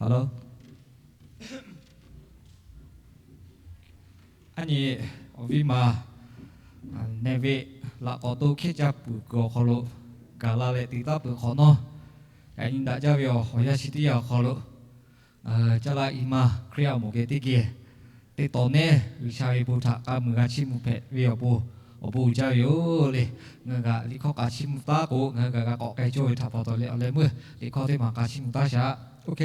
Hello. Aˉ nyi awˬ viˉ ma, neˇ ve laꞈ k'awꞈ to hkehˇ caˇ puiˬ kuiˬ awˬ hk'aw lo gaˬ la leh te taˉ peuˬ hk'awꞈ nawˉ, yaꞈ nyi daꞈ jaˇ ve awˬ awˬ yanˇ chi teˇ yanˇ awˬ hk'aw lo, caˇ laˇ i ma Hkriꞈ yaˇ awˬ moˍ geh teˇ geh te tawˍ neˇ G'uiˬsha ve bon htaꞈ k'a muiˬ g'a chiˇ mvuh hpehꞈ ve awˬ pon, awˬ bon uiˍ jaˇ ve yoˬ le. Ngaˬ hui kaꞈ liꞈ hkawˇ k'a chiˇ mvuh taˉ k'o, ngaˬ hui kaꞈ g'a k'awꞈ k'ai cawˇ ve htaꞈ pa taw leh awˬ leh meuˇ liꞈ hkawˇ teˇ maˬ k'a chiˇ mvuh taˉ shaꞈ. OK.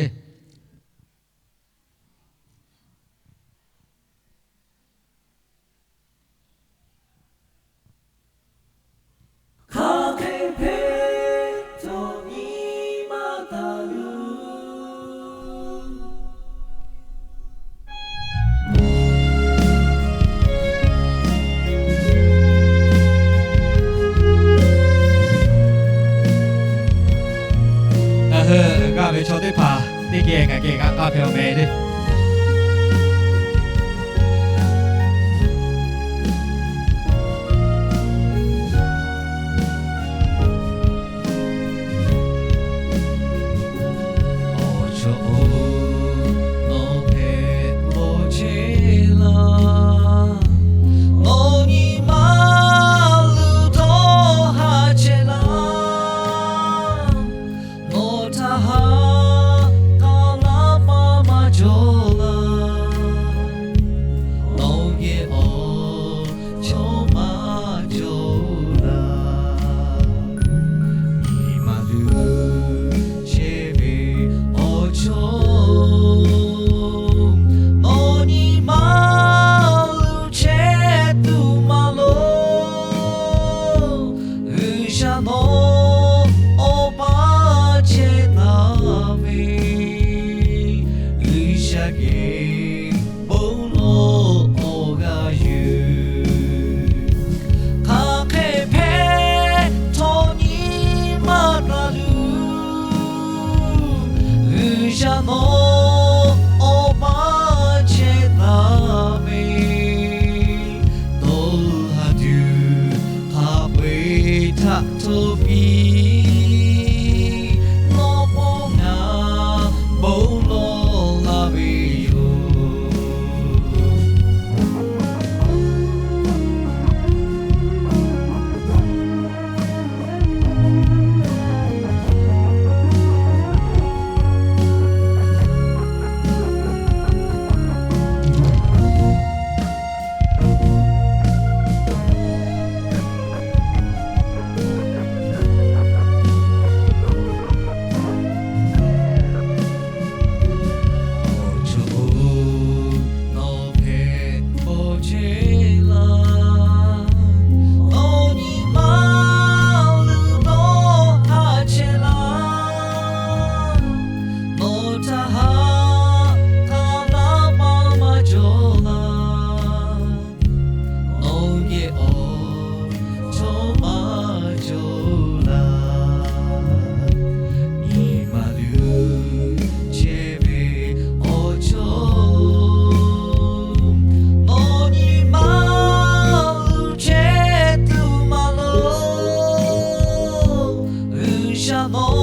Hk'aˬ hk'e hpehꞈ htawˇ nyi ma taˍ luˬ. Ngaˬ hui g'a ve chaw teˇ hpaˍ teˇ geh ngaˬ geh g'a k'aˇ hpehꞈ-aw meh le. Awˬ chaw-oˬ, nawˬ hpehꞈ paw chehˇ laˇ. Nawˬ nyi ma luˬ dawˇ haˍ chehˇ laˇ. Nawˬ htaꞈ haꞈ k'a laˇ paˇ maˇ cawˬ laˇ. Nawˬ geh awˬ chawˇ maˇ cawˬ laˇ. Nyi ma luˬ chehˇ ve awˬ chaw, nawˬ nyi ma luˬ chehˇ tuˬ maˇ loˍ. G'uiˬsha nawˬ awˬ pa chehˇ taˍ ve, G'uiˬsha geh bon lawˬ awˬ g'a yuˬ. Hk'aˬ hk'e hpehꞈ htawˇ nyi ma taˍ luˬ. G'uiˬsha nawˬ awˬ pa chehˇ taˍ ve, dawˇ haˍ tuˬ hk'a peu-eˬ htaꞈ hto piˇ. Nawˬ pawˆ ngaˬ bon lawˬ la ve yoˬ. Awˬ chaw-oˬ, nawˬ hpehꞈ paw chehˇ laˇ. Nawˬ nyi ma luˬ dawˇ haˍ chehˇ laˇ. Nawˬ htaꞈ haꞈ k'a laˇ paˇ maˇ cawˬ laˇ. Nawˬ geh awˬ chawˇ maˇ cawˬ laˇ. Nyi ma luˬ chehˇ ve awˬ chaw, nawˬ nyi ma luˬ chehˇ tuˬ maˇ loˍ. G'uiˬsha nawˬ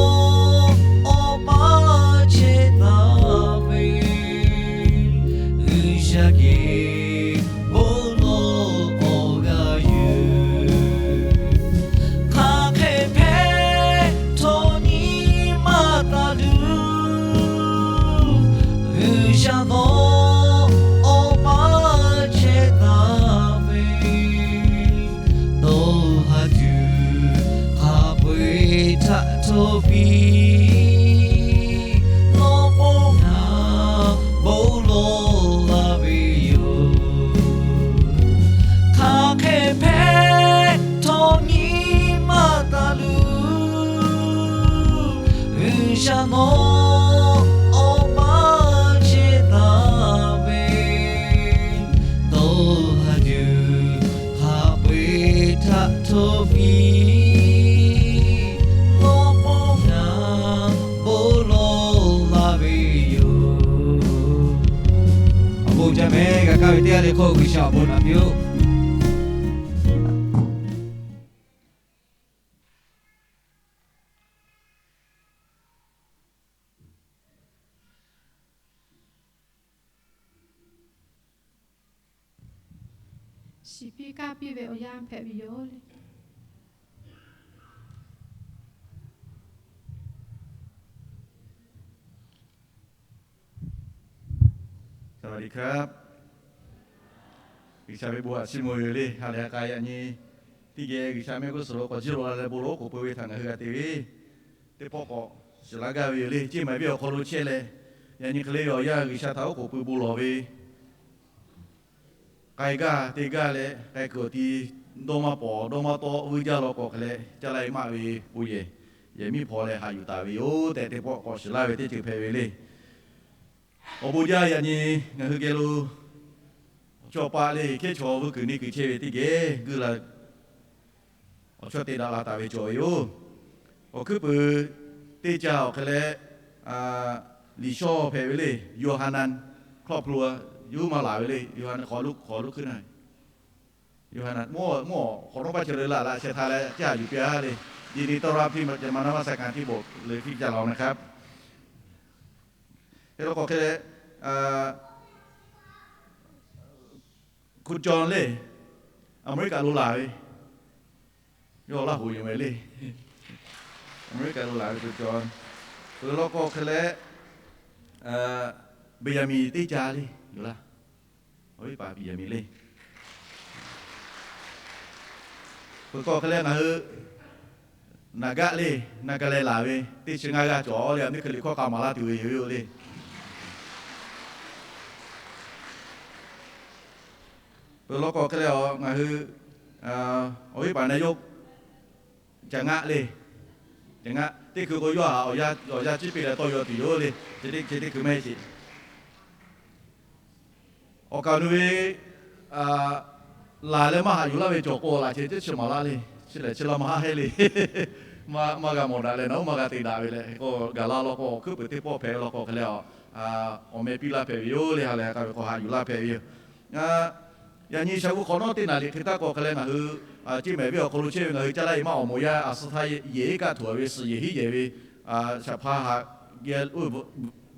awˬ pa chehˇ taˍ ve, G'uiˬsha geh bon lawˬ awˬ g'a yuˬ. Hk'aˬ hk'e hpehꞈ htawˇ nyi ma taˍ luˬ. G'uiˬsha nawˬ awˬ pa chehˇ taˍ ve, dawˇ haˍ tuˬ hk'a peu-eˬ htaꞈ hto piˇ. Nawˬ pawˆ ngaˬ bon lawˬ la ve yoˬ. Hk'aˬ hk'e hpehꞈ htawˇ nyi ma taˍ luˬ. G'uiˬsha nawˬ awˬ pa chehˇ taˍ ve, dawˇ haˍ tuˬ hk'a peu-eˬ htaꞈ hto piˇ. Nawˬ pawˆ ngaˬ bon lawˬ la ve yoˬ. Awˬ bon jaˇ meh, g'a kaˇ ve teˇ g'aˇ le hk'oˆ G'uiˬsha awˬ bon naꞈ piˇ-oˆ. shiˍ piˇ kaˇ piˇ ve awˬ yanˇ hpehꞈ ve yoˬ le. G'uiˬsha ve bon haꞈ chiˇ mvuh ve le. Ha lehˬ ha k'a yaꞈ nyi teˇ geh G'uiˬsha mehˆ g'uˇ suhˍ lo k'awꞈ jiˇ lo la leh bon lo oˉ k'oˍ pui ve htaꞈ ngaˬ hui g'a te ve teˇ pawˆ k'awꞈ shiˍ laˇ gaˇ ve yoˬ le. Ceˇ maˍ viˉ awˬ hk'aw lo chehˇ leh, yaꞈ nyi hk'e le ve awˬ yanˇ G'uiˬsha htaꞈ oˉ k'oˍ pui bon lawˬ ve k'ai gaˇ te gaˇ leh k'ai kuiˬ awˬ ti dawˇ maˇ pawˍ dawˇ maˇ tawˆ vuiˇ jaˇ law k'o hk'e leh caˇ laˇ e maˆ ve bon yehˬ yehˬ miˇ hpaw leh haꞈ yuˬ taˍ ve yoˬ tehꞈ teˇ pawˆ k'awꞈ shiˍ laˇ ve teˇ ceuˬ hpehꞈ ve le. Awˬ bon jaˇ yaꞈ nyi ngaˬ hui geh lo chaw paˆ le hkehˉ chaw vuiˇ kuiˬ neˇ kuiˬ chehˇ ve teˇ geh guiˇ la awˬ chawˇ te daꞈ la taˍ ve cawˬ ve yoˬ. Awˬ hkuiˉ puiˍ teˇ ca awˬ hk'e leh, Liꞈ shawˇ hpehꞈ ve le, Yoˇhanˍnaˆ ครอบครัว yawˇ huiˉ maˇ laˬ ve le, Yoˇhanˍnaˆ hk'aw lo hk'aw lo hkuiˉ na Yoˇhanˍnaˆ mvuhˇ awˬ hk'awꞈ nawˉ paˇ chehˇ le laˇ laꞈ sheh htaˇ leh caˇ yuˬ piˇ a le. ยินดีต้อนรับที่จะมานมัสการที่โบสถ์เลยที่จะลองนะครับ Hk'e law k'o hk'e leh, คุณจอห์น le, Aˍmeˍriˆkaꞈ lo laˬ ve, yawˇ Laˇ huˍ yoˬ meh le. Aˍmeˍriˆkaꞈ lo laˬ ve คุณจอห์น. Peuˬ law k'o hk'e leh, Beˍyaˍmenˍ teˇ ca le yoˬ laˇ. Awˬ viˉ paˍ Beˍyaˍmenˍ le. Peuˬ k'o hk'e leh ngaˬ hui Naˍgaˆ le, Naˍgaˆ leh laˬ ve teˇ chi ngaˇ g'aˇ cawˬ le, a miˇ hkui liꞈ hkawˇ k'a maˍ laˇ tuˬ ve yoˬ le. Peuˬ law k'o hk'e leh a ngaˬ hui awˬ viˉ paˍ naˍ yoˇ Caˬ ngaˆ le. Caˬ ngaˆ teˇ hkui k'o yawˇ htaꞈ awˬ yanˇ ciˉ piˇ leh tawˇ yaw tuˬ yoˬ le. Chi teˇ hkui mehˆ sheˍ. Awˬ kaˍ nu ve laˬ leh maˇ haꞈ yuˬ laˇ ve cawˬ k'o laꞈ chehˇ teˇ chi maˍ laˇ le. Chi lehˬ chi la maˇ haˆ heˆ le. Maˇ g'a mawˬ daꞈ leh naˬ oˉ maˇ g'a te daꞈ ve leh k'o gaˬ la law k'o, awˬ hkuiˉ puiˍ teˇ pawˆ hpehꞈ law k'o hk'e leh a, awˬ meh piˇ laˇ hpehꞈ ve yoˬ le. Ha lehˬ k'a ve k'o haꞈ yuˬ laˇ hpehꞈ ve yoˬ. Yaꞈ nyi shaˍ g'uˇ hk'awꞈ nawˉ teˇ naˍ liꞈ hk'e taˇ k'o hk'e leh ngaˬ hui ceˇ mehˍ viˉ awˬ hk'aw lo chehˇ ve ngaˬ hui caˇ laˇ e maˇ awˬ moˍ yaˇ a suh htaˇ yehˬ iˉ kaˆ htuˬ a ve suhˍ yehˬ hiˉ yehˬ ve shaˍ hpaˇ haꞈ geh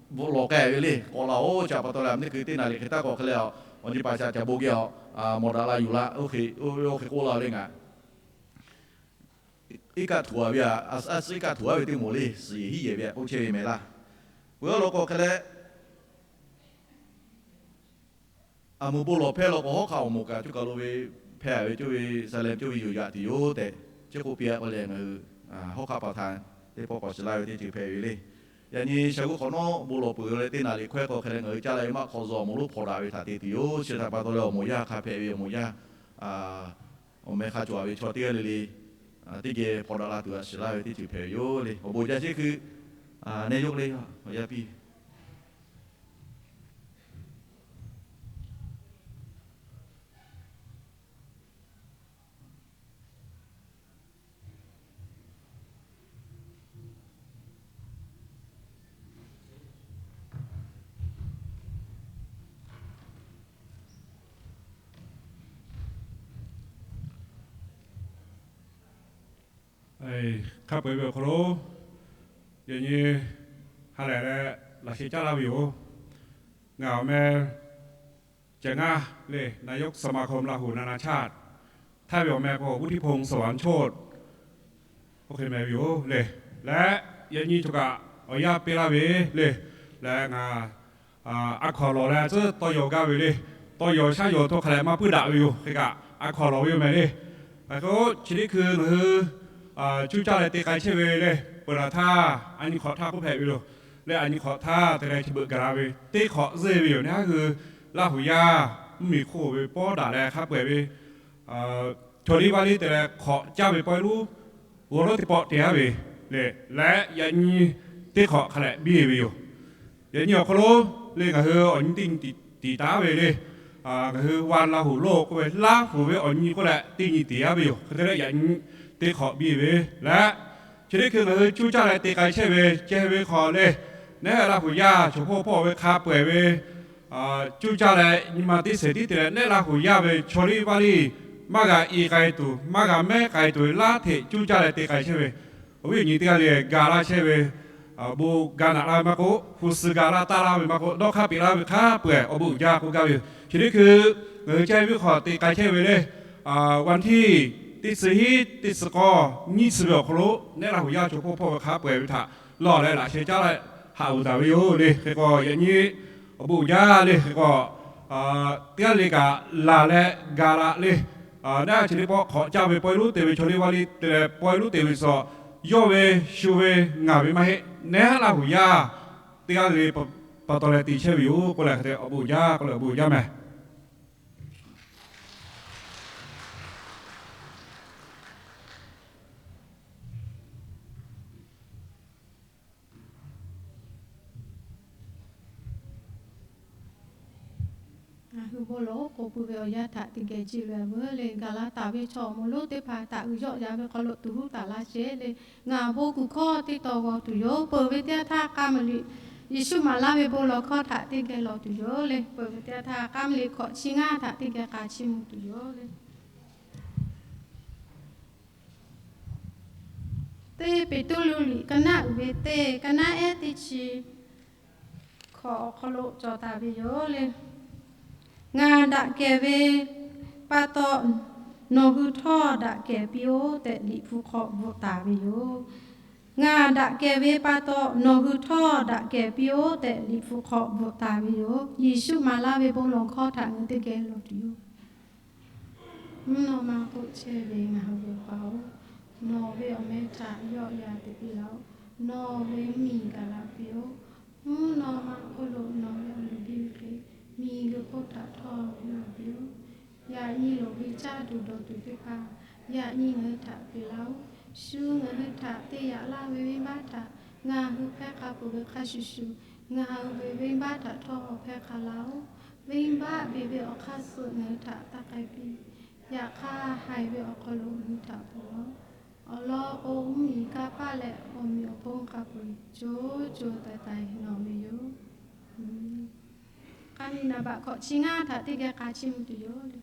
bvuhꞈ lawˬ k'ai ve le. K'awꞈ la oˬ, chi pa taw leh a miˇ teˇ hkui teˇ naˍ liꞈ hk'e taˇ k'o hk'e leh a, awˬ nyi paˍ shaꞈ caˍ bon geh a, mawˬ daꞈ la yuˬ la oˇ hk'e k'oˆ la le ngaˬ. Iˉ kaˆ htuˬ a ve a, a suh iˉ kaˆ htuˬ a ve teˇ moˍ le, suhˍ yehˬ hiˉ yehˬ ve k'oˆ chehˇ ve mehˍ laˇ. Peuˬ law k'o hk'e leh a moˍ bon lawˬ hpehˇ law k'o hawˉ hk'aˆ awˬ moˍ kaꞈ coˇ kaˬ lo ve hpehˇ a ve coˇ ve Saˍlehnˍ coˇ ve yoˬ yaꞈ tuˬ yoˬ tehꞈ chi k'oˆ piˇ a k'o leh ngaˬ hui hawˉ hk'aˆ pa htaꞈ teˇ pawˆ k'awꞈ shiˍ laˇ ve teˇ ceuˬ hpehꞈ ve le. Yaꞈ nyi shaˍ g'uˇ hk'awꞈ nawˉ bon lawˬ peuˬ leh teˇ naˍ liꞈ hkawehˇ k'o hk'e leh ngaˬ hui caˇ laˇ ve maˇ hk'aw zuhꞈ awˬ moˍ lonˉ hpawnˬ daꞈ ve htaꞈ te tuˬ yoˬ. Chi htaꞈ pa taw leh awˬ moˍ yaˇ hk'a hpehꞈ ve awˬ moˍ yaˇ awˬ meh hk'a cawˬ a ve chaw teˇ g'aˇ le le teˇ geh hpawnˬ daꞈ la tuˬ a shiˍ laˇ ve teˇ ceuˬ hpehꞈ ve yoˬ le. Awˬ bon jaˇ sheˉ hkui neˇ yawˇ le awˬ yaˇ piˇ Hk'a peu-eˬ ve awˬ hk'aw lo yaꞈ nyi ha lehˬ leh laꞈ sheh caˇ laˇ ve yoˬ. Ngaˬ awˬ meh Caˬ ngaˇ le, นายกสมาคมลาหูนานาชาติ htaˇ ve awˬ meh k'o วุฒิพงษ์ สวรรค์โชติ oˇ hk'e meh ve yoˬ le. Leh yaꞈ nyi cawˬ kaꞈ awˬ yanˇ piˇ laˇ ve le. Leh ngaˬ a hkaw lawˬ leh tcuhˉ tawˇ yaw gaˇ ve le. Tawˇ yaw shaˉ yaw htawˇ hk'a leh maˇ puiˉ daꞈ ve yoˬ. Hk'e kaꞈ a hkaw lawˬ ve yoˬ meh le. K'o chi teˇ hkui ngaˬ hui cuˇ caˇ leh te k'ai chehˇ ve le. Peuˬ laˬ htaˇ a nyi hk'awꞈ htaˇ k'oˆ hpehꞈ ve yoˬ. Leh a nyi hk'awꞈ htaˇ te leh chi beuꞈ gaˬ la ve teˇ hk'awꞈ zuhˇ ve yoˬ. Naˉ hui Laˇ huˍ yaˇ mvuhˇmiˬ hk'oˆ ve pawˇ daꞈ leh hk'a peu-eˬ ve chaw liˇ vaˇ liˇ te leh hk'awꞈ caˇ ve pawehˇ lonˉ g'aw lonˉ teˇ pawˆ te aˉ ve le. Leh yaꞈ nyi teˇ hk'awꞈ hk'a leh biˇ ve yoˬ. Yaꞈ nyi awˬ hk'aw lo le ngaˬ hui awˬ nyi teˇ nyi tiˍ taˍ ve le. Ngaˬ hui วันลาหูโลก k'oˆ ve Laˇ huˍ ve awˬ nyi k'oˆ leh teˇ nyi tiˍ aˉ ve yoˬ. Hk'e te leh yaꞈ nyi teˇ hk'awꞈ biˇ ve leh chi teˇ hkui ngaˬ hui cuˇ caˇ leh te k'ai chehˇ ve ceh ve hk'aw le, neˉ Laˇ huˍ yaˇ chaw hpawˇ hpawˇ ve hk'a peu-eˬ ve cuˇ caˇ leh nyi ma teˇ seˍ tiˉ te leh neˉ Laˇ huˍ yaˇ ve chaw liˇ vaˇ liˇ maˇ g'a i k'ai tuˬ maˇ g'a mehˉ k'ai tuˬ ve laˇ hteꞈ cuˇ caˇ leh te k'ai chehˇ ve awˬ viˉ awˬ nyi teˇ g'aˇ le ga laˇ chehˇ ve, bon ga naꞈ laˇ ve maˇ k'oˆ, hpu suh ga laˇ taˇ laˇ ve maˇ k'oˆ, dawˇ hk'aˇ peꞈ laˇ ve hk'a peu-eˬ awˬ bon uiˍ jaˇ k'oˆ gaˇ ve yoˬ. Chi teˇ hkui ngaˬ hui caˇ ve hk'aw te k'ai chehˇ ve le. วันที่ teˇ chi hiˉ teˇ chi k'awˇ nyiˇ chi ve awˬ hk'aw lo Nehˉ Laˇ huˍ yaˇ chaw hpawˇ hpawˇ ve hk'a peu-eˬ ve htaꞈ lawˬ leh laꞈ sheh caˉ leh haꞈ uiˍ taˍ ve yoˬ le. Hk'e k'o yaꞈ nyi awˬ bon uiˍ jaˇ le. Hk'e k'o teˇ g'aˇ le kaꞈ laˬ leh gaˬ la le. Naˉ chi teˇ pawˆ hk'awꞈ caˇ ve pawehˇ lonˉ te ve chaw teˇ g'aˇ le te leh pawehˇ lonˉ te ve suh yawˇ ve shu ve ngaˬ ve maˇ heˆ, Nehˉ Laˇ huˍ yaˇ teˇ g'aˇ le pa taw leh te chehˇ ve yoˬ k'oˆ leh hk'e te awˬ bon uiˍ jaˇ k'oˆ leh awˬ bon uiˍ jaˇ meh. Ngaˬ hui bon lawˬ k'oˍ pui ve awˬ yanˇ htaꞈ teˇ geh jiˇ ve veuˬ le. Gaˍlaˍtaˍ ve chaw awˬ moˍ lonˉ teˇ hpaˍ htaꞈ uiˍ yawˆ yaꞈ ve hk'aw lo tuˍ huˉ taˍ laˇ sheˍ le. Ngaˬ bon kuˬ hkawˇ teˇ taw g'aw tuˬ yoˬ. Peuˬ ve teˇ yanˇ htaˇ k'aˉ ma liꞈ, Yeˍsuˆ maˍ laˇ ve bon lawˬ hkawˇ htaꞈ teˇ geh lawˬ tuˬ yoˬ le. Peuˬ ve teˇ yanˇ htaˇ k'aˉ ma liꞈ hkawꞈ chi ngaˇ htaꞈ teˇ geh k'a chiˇ mvuh tuˬ yoˬ le. Teˇ Peˍtruˆ liꞈ ka naˆ uiˍ ve teˇ, ka naˆ ehˉ teˇ chi hkawꞈ awˬ hk'aw lo cawˬ taˍ ve yoˬ le. Ngaˬ daꞈ kehˬ ve pa taw, nawˬ hui htawˇ daꞈ kehˬ piˇ-oˆ tehꞈ Liꞈ hpu hk'aw bvuhꞈ taˍ ve yoˬ. Ngaˬ daꞈ kehˬ ve pa taw, nawˬ hui htawˇ daꞈ kehˬ piˇ-oˆ tehꞈ Liꞈ hpu hk'aw bvuhꞈ taˍ ve yoˬ. Yeˍsuˆ maˍ laˇ ve bon lawˬ hkawˇ htaꞈ ngaˬ hui teˇ geh lawˬ tuˬ yoˬ. Mvuhˇ naw ma hk'oˆ chehˇ ve ngaˬ hui ve Pa-oˬ, nawˬ ve awˬ meh htaꞈ yawˆ yan te piˇ laˇ-oˆ. Nawˬ ve mvuhˇmiˬ gaˬ la piˇ-oˆ. Mvuhˇ naw ma hk'oˆ lo nawˬ ve awˬ luˬ biˇ ve hk'e, miˬguiˬ hk'oˆ htaꞈ htawˇ g'a piˇ-oˆ. Yaꞈ nyi loˍ ve caˇ tuˬ dawˬ tuˬ teˇ hpaˍ yaꞈ nyi ngaˬ hui htaꞈ peꞈ laˇ-oˆ. Shu ngaˬ hui htaꞈ te yaꞈ laˇ ve venˇbaˆ htaꞈ ngaˬ hui hpehˇ hk'a peuˬ ve hk'a shuˍ shuˍ, ngaˬ hui ve venˇbaˆ htaꞈ htawˇ hpehˇ hk'a laˇ-oˆ. Venˇbaˆ beˬ ve awˬ hk'aˇ suh ngaˬ hui htaꞈ taˇ k'ai piˇ. Yaꞈ hk'aˇ, haiˬ ve awˬ hk'aw lo ngaˬ hui htaꞈ peuˬ laˇ-oˆ. Awˬ lawn k'o, mvuhˇmiˬ kanˇ paˆ leh awˬ meꞈ awˬ hponˇ hk'a peu-eˬ co co taiˍ taiˍ nawˬ ve yoˬ. K'aˉ ni naˍ baꞈ hkawꞈ chi ngaˇ htaꞈ teˇ geh k'a chiˇ mvuh tuˬ yoˬ le.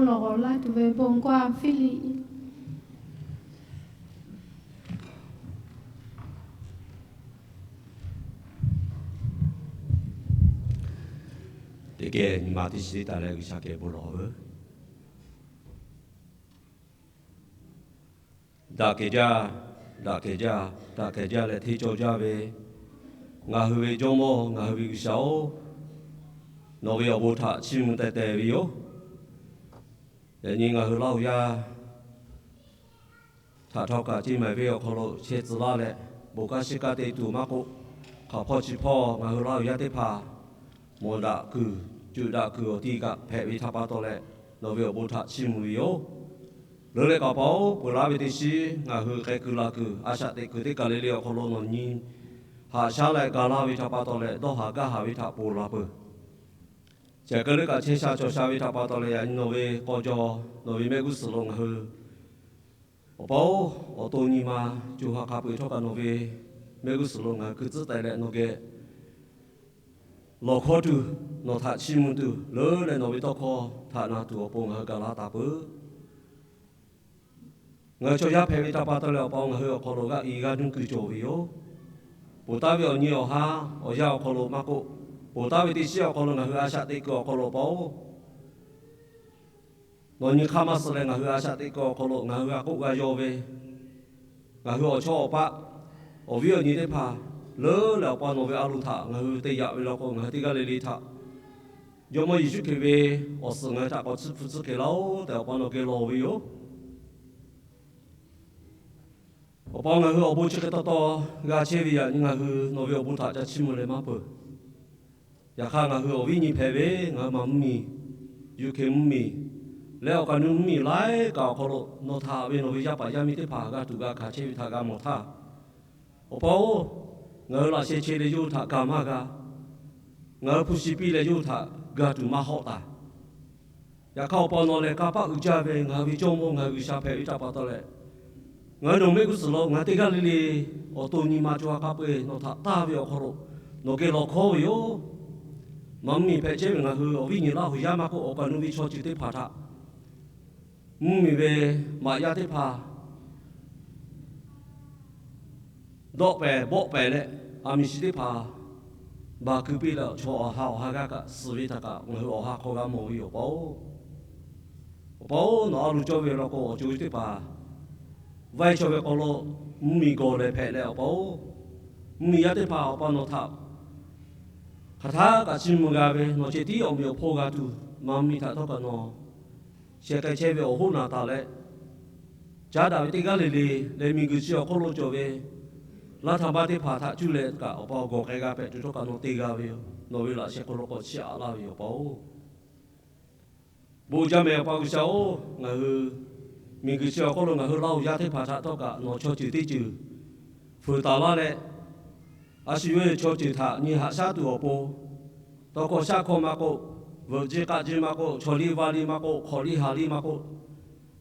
lawˬ g'awˬ laˇ tuˬ ve bon g'aˇ Hpiˇliˆ. Teˇ geh nyi ma teˇ shiˍ teˇ taˍ leh G'uiˬsha geh bon lawˬ veuˬ. Daꞈ kehˬ jaˇ, daꞈ kehˬ jaˇ, daꞈ kehˬ jaˇ leh hteˇ cawˇ jaˇ ve, ngaˬ hui ve Jawˇmawˇ, ngaˬ hui ve G'uiˬsha-oˬ, nawˬ ve awˬ bon htaꞈ chiˇ mvuh teh teh ve yoˬ. Yaꞈ nyi ngaˬ hui Laˇhuˍ yaˇ htaꞈ htawˇ kaꞈ ceˇ mehˍ venˇ awˬ hk'aw lo chehˇ tcuh laˇ leh, bon kanˉ shiˍ kanˉ te tuˬ maˇ k'oˆ, hk'aˬ hpawˇ chi hpawˇ ngaˬ hui Laˇhuˍ yaˇ teˇ hpaˍ mawˬ daꞈ kuiˬ, cuˬ daꞈ kuiˬ awˬ ti kaꞈ hpehꞈ ve htaꞈ pa taw leh, nawˬ ve awˬ bon htaꞈ chiˇ mvuh ve yoˬ. Leuˉ leh kaꞈ paoˬ peuˬ laˇ ve teˇ shiˍ ngaˬ hui k'ai kuiˬ la kuiˬ, a shaꞈ teꞈ kuiˬ teˇ kaˬ le le awˬ hk'aw lo nawˬ nyi haꞈ shaˉ leh ga laˇ ve htaꞈ pa taw leh, dawˇ haˍ gaˇ haˍ ve htaꞈ ponˬ la peuˬ. Chi hk'e leh kaꞈ chehˇ sha cawˬ sha ve htaꞈ pa taw leh, yaꞈ nyi nawˬ ve k'aw jaw, nawˬ ve mehˆ g'uˇ suhˍ lo ngaˬ hui awˬ pa-oˬ, awˬ to nyi ma co ha hk'a peu-eˬ htawˇ kaꞈ nawˬ ve mehˆ g'uˇ suhˍ lo ngaˬ hui keu tcuhˉ teh leh nawˬ geh lawˬ hkawˇ tuˬ, nawˬ htaꞈ chiˇ mvuh tuˬ, leuˉ leh nawˬ ve tawˇ hkawˇ htaꞈ na tuˬ awˬ pon ngaˬ hui ga laˇ taˍ peuˬ. Ngaˬ hui chaw yaˇ hpehꞈ ve htaꞈ pa taw leh awˬ pa-oˬ, ngaˬ hui awˬ hk'aw lo g'aꞈ i g'aˇ nuˇ kuiˬ cawˬ ve yoˬ. Ponˬ taˍ ve awˬ nyi awˬ ha awˬ yanˇ awˬ hk'aw lo maˇ k'oˆ, ponˬ taˍ ve teˇ shiˉ awˬ hk'aw lo ngaˬ hui a shaꞈ teꞈ kuiˬ awˬ hk'aw lo awˬ pa-oˬ, nawˬ nyi hk'aˇ maˇ suh leh ngaˬ hui a shaꞈ teꞈ kuiˬ awˬ hk'aw lo ngaˬ hui g'a k'oˆ g'a yaw ve, ngaˬ hui awˬ chawˇ awˬ paˆ, awˬ viˉ awˬ nyi teˇ hpaˍ, leuˉ leh awˬ pa nawˬ ve a loˍ htaꞈ ngaˬ hui te yaꞈ ve law k'o, ngaˬ hui teˇ g'aˇ le le htaꞈ Jawˇmawˇ Yeˍsuˆ Hkriꞈ ve awˬ suhˍ ngaˬ hui htaꞈ k'awꞈ tsuhˇ hpu tsuhˇ hk'e laˇ-oˬ tehꞈ awˬ pa nawˬ geh lawˬ ve yoˬ. Awˬ pa-oˬ, ngaˬ hui awˬ bon chi hk'e taw taw g'a chehˇ ve yaꞈ nyi ngaˬ hui nawˬ ve awˬ bon htaꞈ ca chiˇ mvuh leh maˇ peuˬ. Yaꞈ hk'aˇ ngaˬ hui awˬ viˉ nyi hpehꞈ ve, ngaˬ hui maˍ mvuhˇmiˬ, Yuˇ hkeh mvuhˇmiˬ leh awˬ kaˍ nu mvuhˇmiˬ laiˉ kaꞈ awˬ hk'aw lo nawˬ htaꞈ ve nawˬ ve yaˇ paˍ yaˇ miˇ teˇ hpaˍ g'a tuˬ g'a hkanˍ chehˇ ve htaꞈ g'a mawˬ htaˇ, awˬ pa-oˬ, ngaˬ hui laꞈ sheh chehˇ leh yawˇ hui htaꞈ kaꞈ maˇ g'a. Ngaˬ hui hpu shi piˇ leh yawˇ hui htaꞈ g'a tuˬ maˇ hawˆ taˍ. Yaꞈ hk'aˇ awˬ pa nawˬ lehˬ kanˇ paˆ uiˍ jaˇ ve ngaˬ hui ve Jawˇmawˇ ngaˬ hui G'uiˬsha hpehꞈ ve htaꞈ pa taw leh, ngaˬ hui nawˬ mehˆ g'uˇ suhˍ lo ngaˬ hui teˇ g'aˇ le le awˬ to nyi ma co ha hk'a peu-eˬ nawˬ htaꞈ taˇ ve awˬ hk'aw lo nawˬ geh lawˬ hkawˇ ve yoˬ. Maˍ mvuhˇmiˬ hpehꞈ chehˇ ve ngaˬ hui awˬ viˉ nyi Laˇhuˍ yaˇ maˇ k'oˆ, awˬ kaˍ nu ve chaw ceuˬ teˇ hpaˍ htaꞈ mvuhˇmiˬ ve maꞈ yaˇ teˇ hpaˍ dawˆ pehˍ bawˆ pehˍ leh, aˬ miˍ shiˍ teˇ hpaˍ baˬ keu piˇ leh, chaw awˬ ha awˬ ha g'aˇ kaꞈ suhˍ ve htaꞈ kaꞈ ngaˬ hui awˬ ha hk'aw g'a mawˬ ve yoˬ, awˬ pa-oˬ. Awˬ pa-oˬ, nawˬ a loˍ cawˇ ve law k'o, awˬ co teˇ hpaˍ vaiˇ chaw ve hk'aw lo mvuhˇmiˬ gawˬ lehˬ hpehꞈ leh, awˬ pa-oˬ, mvuhˇmiˬ yaˇ teˇ hpaˍ awˬ pa nawˬ htaꞈ hk'aˬ htaˇ kaꞈ chiˇ mvuh g'a ve, nawˬ ceh tiˉ awˬ meꞈ awˬ hponˇ g'a tuˬ, maˍ mvuhˇmiˬ htaꞈ htawˇ kaꞈ nawˬ sheh k'ai chehˇ ve awˬ hoˉ naˍ taˍ leh, caˉ daꞈ ve teˇ g'aˇ le le leh miˬguiˬ chi awˬ hk'oˆ lo cawˬ ve laˇ htaꞈ baˆ teˇ hpaˍ htaꞈ cuˇ leh kaꞈ, awˬ pa gawˬ k'ai g'a hpehꞈ tuˬ htawˇ kaꞈ nawˬ te g'a ve yoˬ. Nawˬ ve laꞈ sheh hk'aw lo k'awꞈ chiˇ aꞈ laˇ ve yoˬ, awˬ pa-oˬ. Bon jaˇ mehˍ, awˬ pa G'uiˬsha-oˬ, ngaˬ hui miˬguiˬ chi awˬ hk'oˆ lo ngaˬ hui Laˇhuˍ yaˇ teˇ hpaˍ htaꞈ htawˇ kaꞈ nawˬ chaw ceuˬ teˇ ceuˬ fuiˍ taˍ laˇ leh, a shu yawˇ ve chaw ceuˬ htaꞈ nyi haꞈ shaˉ tuˬ awˬ pon, tawˇ hkawˇ shaˉ hkawˇ maˇ k'oˆ, veuꞈ jiˇ k'aˆ jiˇ maˇ k'oˆ, chaw liˇ vaˇ liˇ maˇ k'oˆ, hk'awꞈ liˇ ha liˇ maˇ k'oˆ,